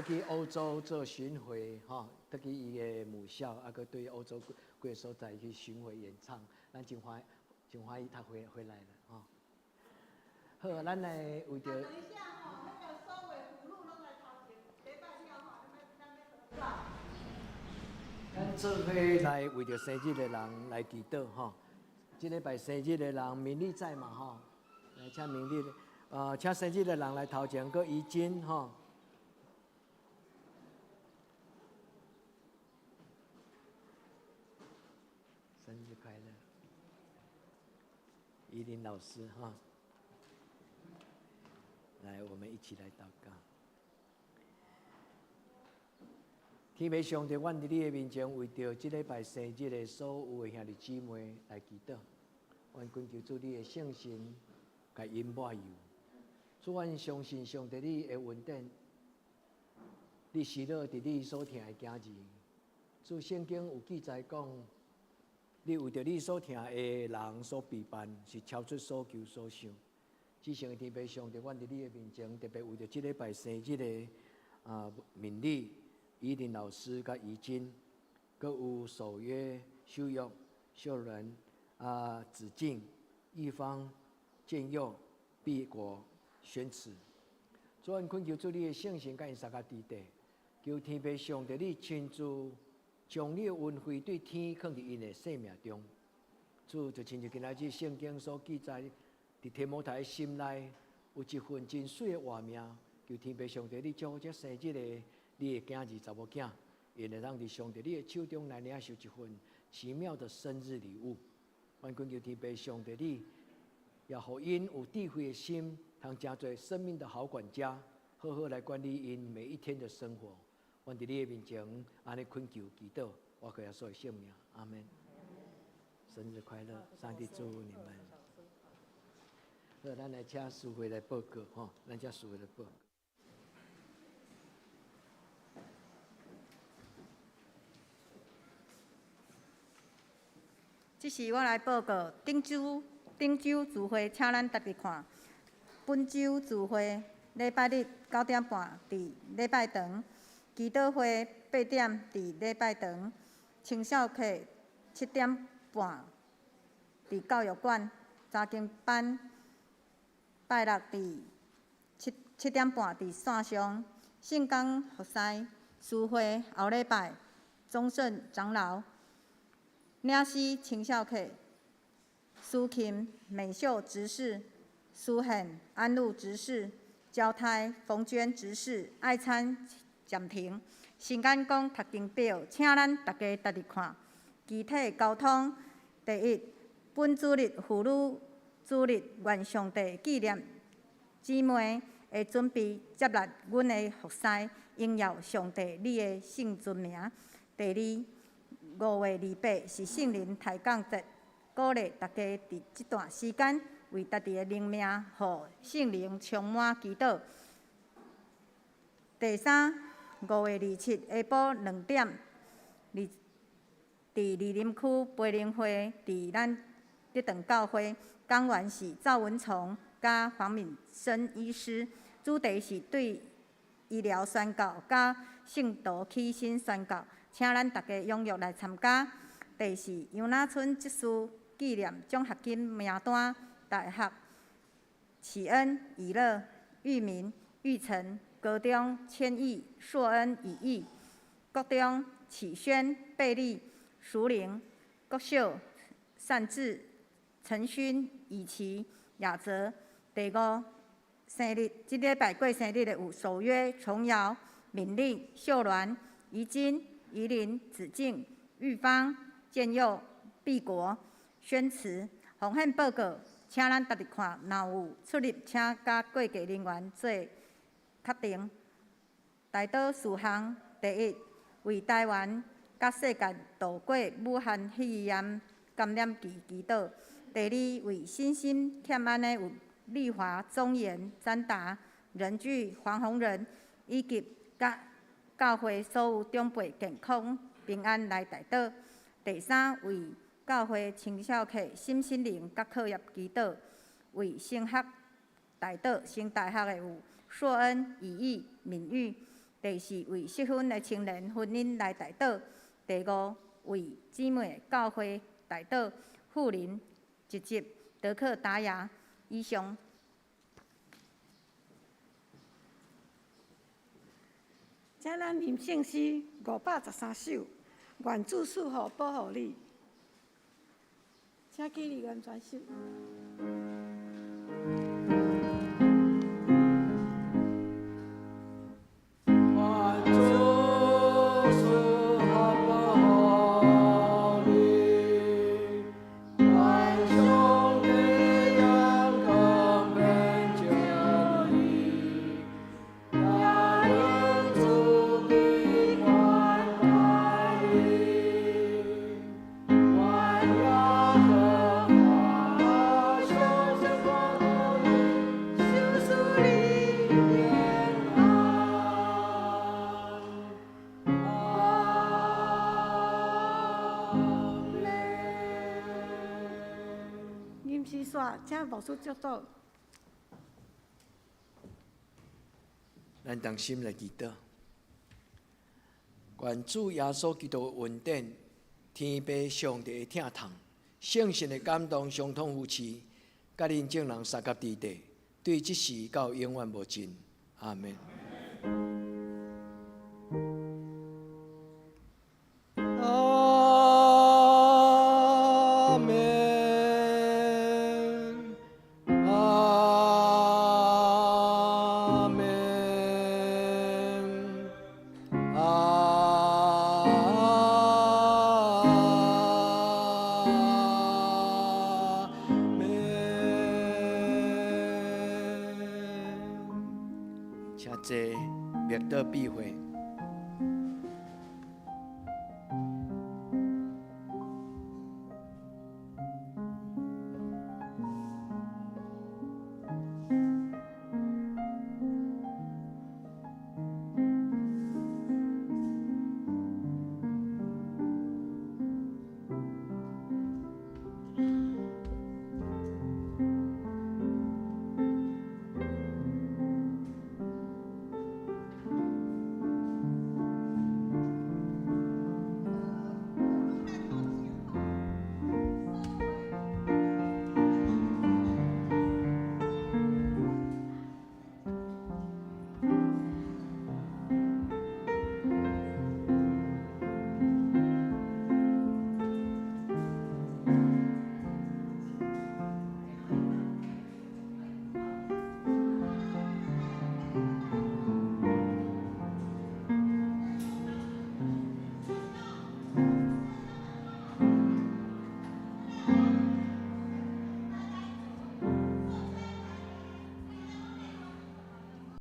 去歐洲做巡迴，吼，轉去伊的母校，啊，閣對歐洲各個所在去巡迴演唱，咱真歡真歡喜他回來了，吼。好，咱來為著。等一下吼，彼個所有婦女攏來頭前，禮拜了吼，咱欲合照。咱做伙來為著生日的人來祈禱，吼。這禮拜生日的人，明麗在嘛，吼？來請明麗，請生日的人來頭前，閣怡珍，吼。生日快樂，怡琳老師哈，來，我們一起來禱告。天父上帝，阮佇你的面前，為著這禮拜生日的所有的兄弟姊妹來祈禱。阮懇求主你的聖神，共𪜶抹油。主，阮相信上帝你的恩典，你喜樂佇你所疼的囝兒。主，聖經有記載講，你為著你所疼的人所備辦，是超出所求所想。至聖的天父上帝，阮佇你的面前，特別為著這禮拜生日的敏麗、怡琳老師佮怡珍，閣有守約、修約、秀倫、子敬、玉芳、建佑、碧國、宣慈。主，阮懇求主你的聖神佮𪜶相佮佇底，求天父上帝你親自將你的恩惠對天囥佇𪜶的生命中。主，就親像今仔日聖經所記載，佇提摩太心內有一份真媠的活命，求天父上帝你祝福這生日的你的囝兒查某囝，𪜶會當佇上帝你的手中來領受一份奇妙的生日禮物。阮懇求天父上帝你，也予𪜶有智慧的心，通成做生命的好管家，好好來管理𪜶每一天的生活。阮佇你的面前，按呢懇求祈禱，我靠耶穌的聖名，阿們。生日快樂，上帝祝福你們。好，咱來請淑慧來報告吼，咱請淑慧來報告。這是我來報告，頂週頂週聚會，請咱逐日看。本週聚會禮拜日9點半佇禮拜堂，祈禱會8點佇禮拜堂，青少課7點半佇教育館，查經班拜六佇7點半佇線上，聖工服侍聚會後禮拜，宗順長老。領詩青少課，蘇琴美秀執事，蘇憲安祿執事，焦泰馮娟執事，愛餐暫停。時間講讀經表，請咱大家逐日看。具體溝通，第一，本主日婦女主日，願上帝紀念姊妹的準備接納阮的服侍，榮耀上帝你的聖尊名。第二，5月28是聖靈抬槓節，鼓勵大家佇這段時間為家己的靈命，予聖靈充滿祈禱。第三，5月27下晡2點，佇伫二林区培灵会，伫咱德长教会，讲员是赵文崇佮黄敏生医师，主题是对医疗宣告佮圣徒起身宣告，请咱逐家踊跃来参加。第四，杨那村执事纪念奖学金名单，大学启恩、以乐、裕民、玉成、高中千亿、硕恩、以义，国中启轩、贝利、淑玲、国小善治、陈勋、以琪、雅泽。第五，生日，这礼拜过生日的有守约、崇瑶、敏丽、秀鸾、怡金、怡琳、子敬、玉芳、建佑、毕国、宣慈。风险报告，请咱逐日看，若有出入，请佮过计人员做确定。代祷事项：第一，为台湾佮世界度过武汉肺炎感染期祈祷；第二，为身心欠安的有丽华、宗言、詹达、仁聚、黄宏仁，以及佮教会所有长辈健康平安来代祷。第三，为教会青少客沈心灵佮课业祈祷。为升学代祷，升大学的有硕恩、以义、敏玉。第四，为适婚的青年婚姻来代祷。第五，为姊妹教会代祷。富林、吉吉、德克达雅。以上。请咱吟圣诗513首，愿主赐福保护你。请起立，愿传授。请牧师祝祷。咱同心来祈祷，愿主耶稣基督的恩典、天父上帝的疼痛、圣神的感动、相通扶持，佮恁众人相佮伫地，对这时到永远无尽。阿们。阿们。阿们，阿们。请坐，默祷闭会。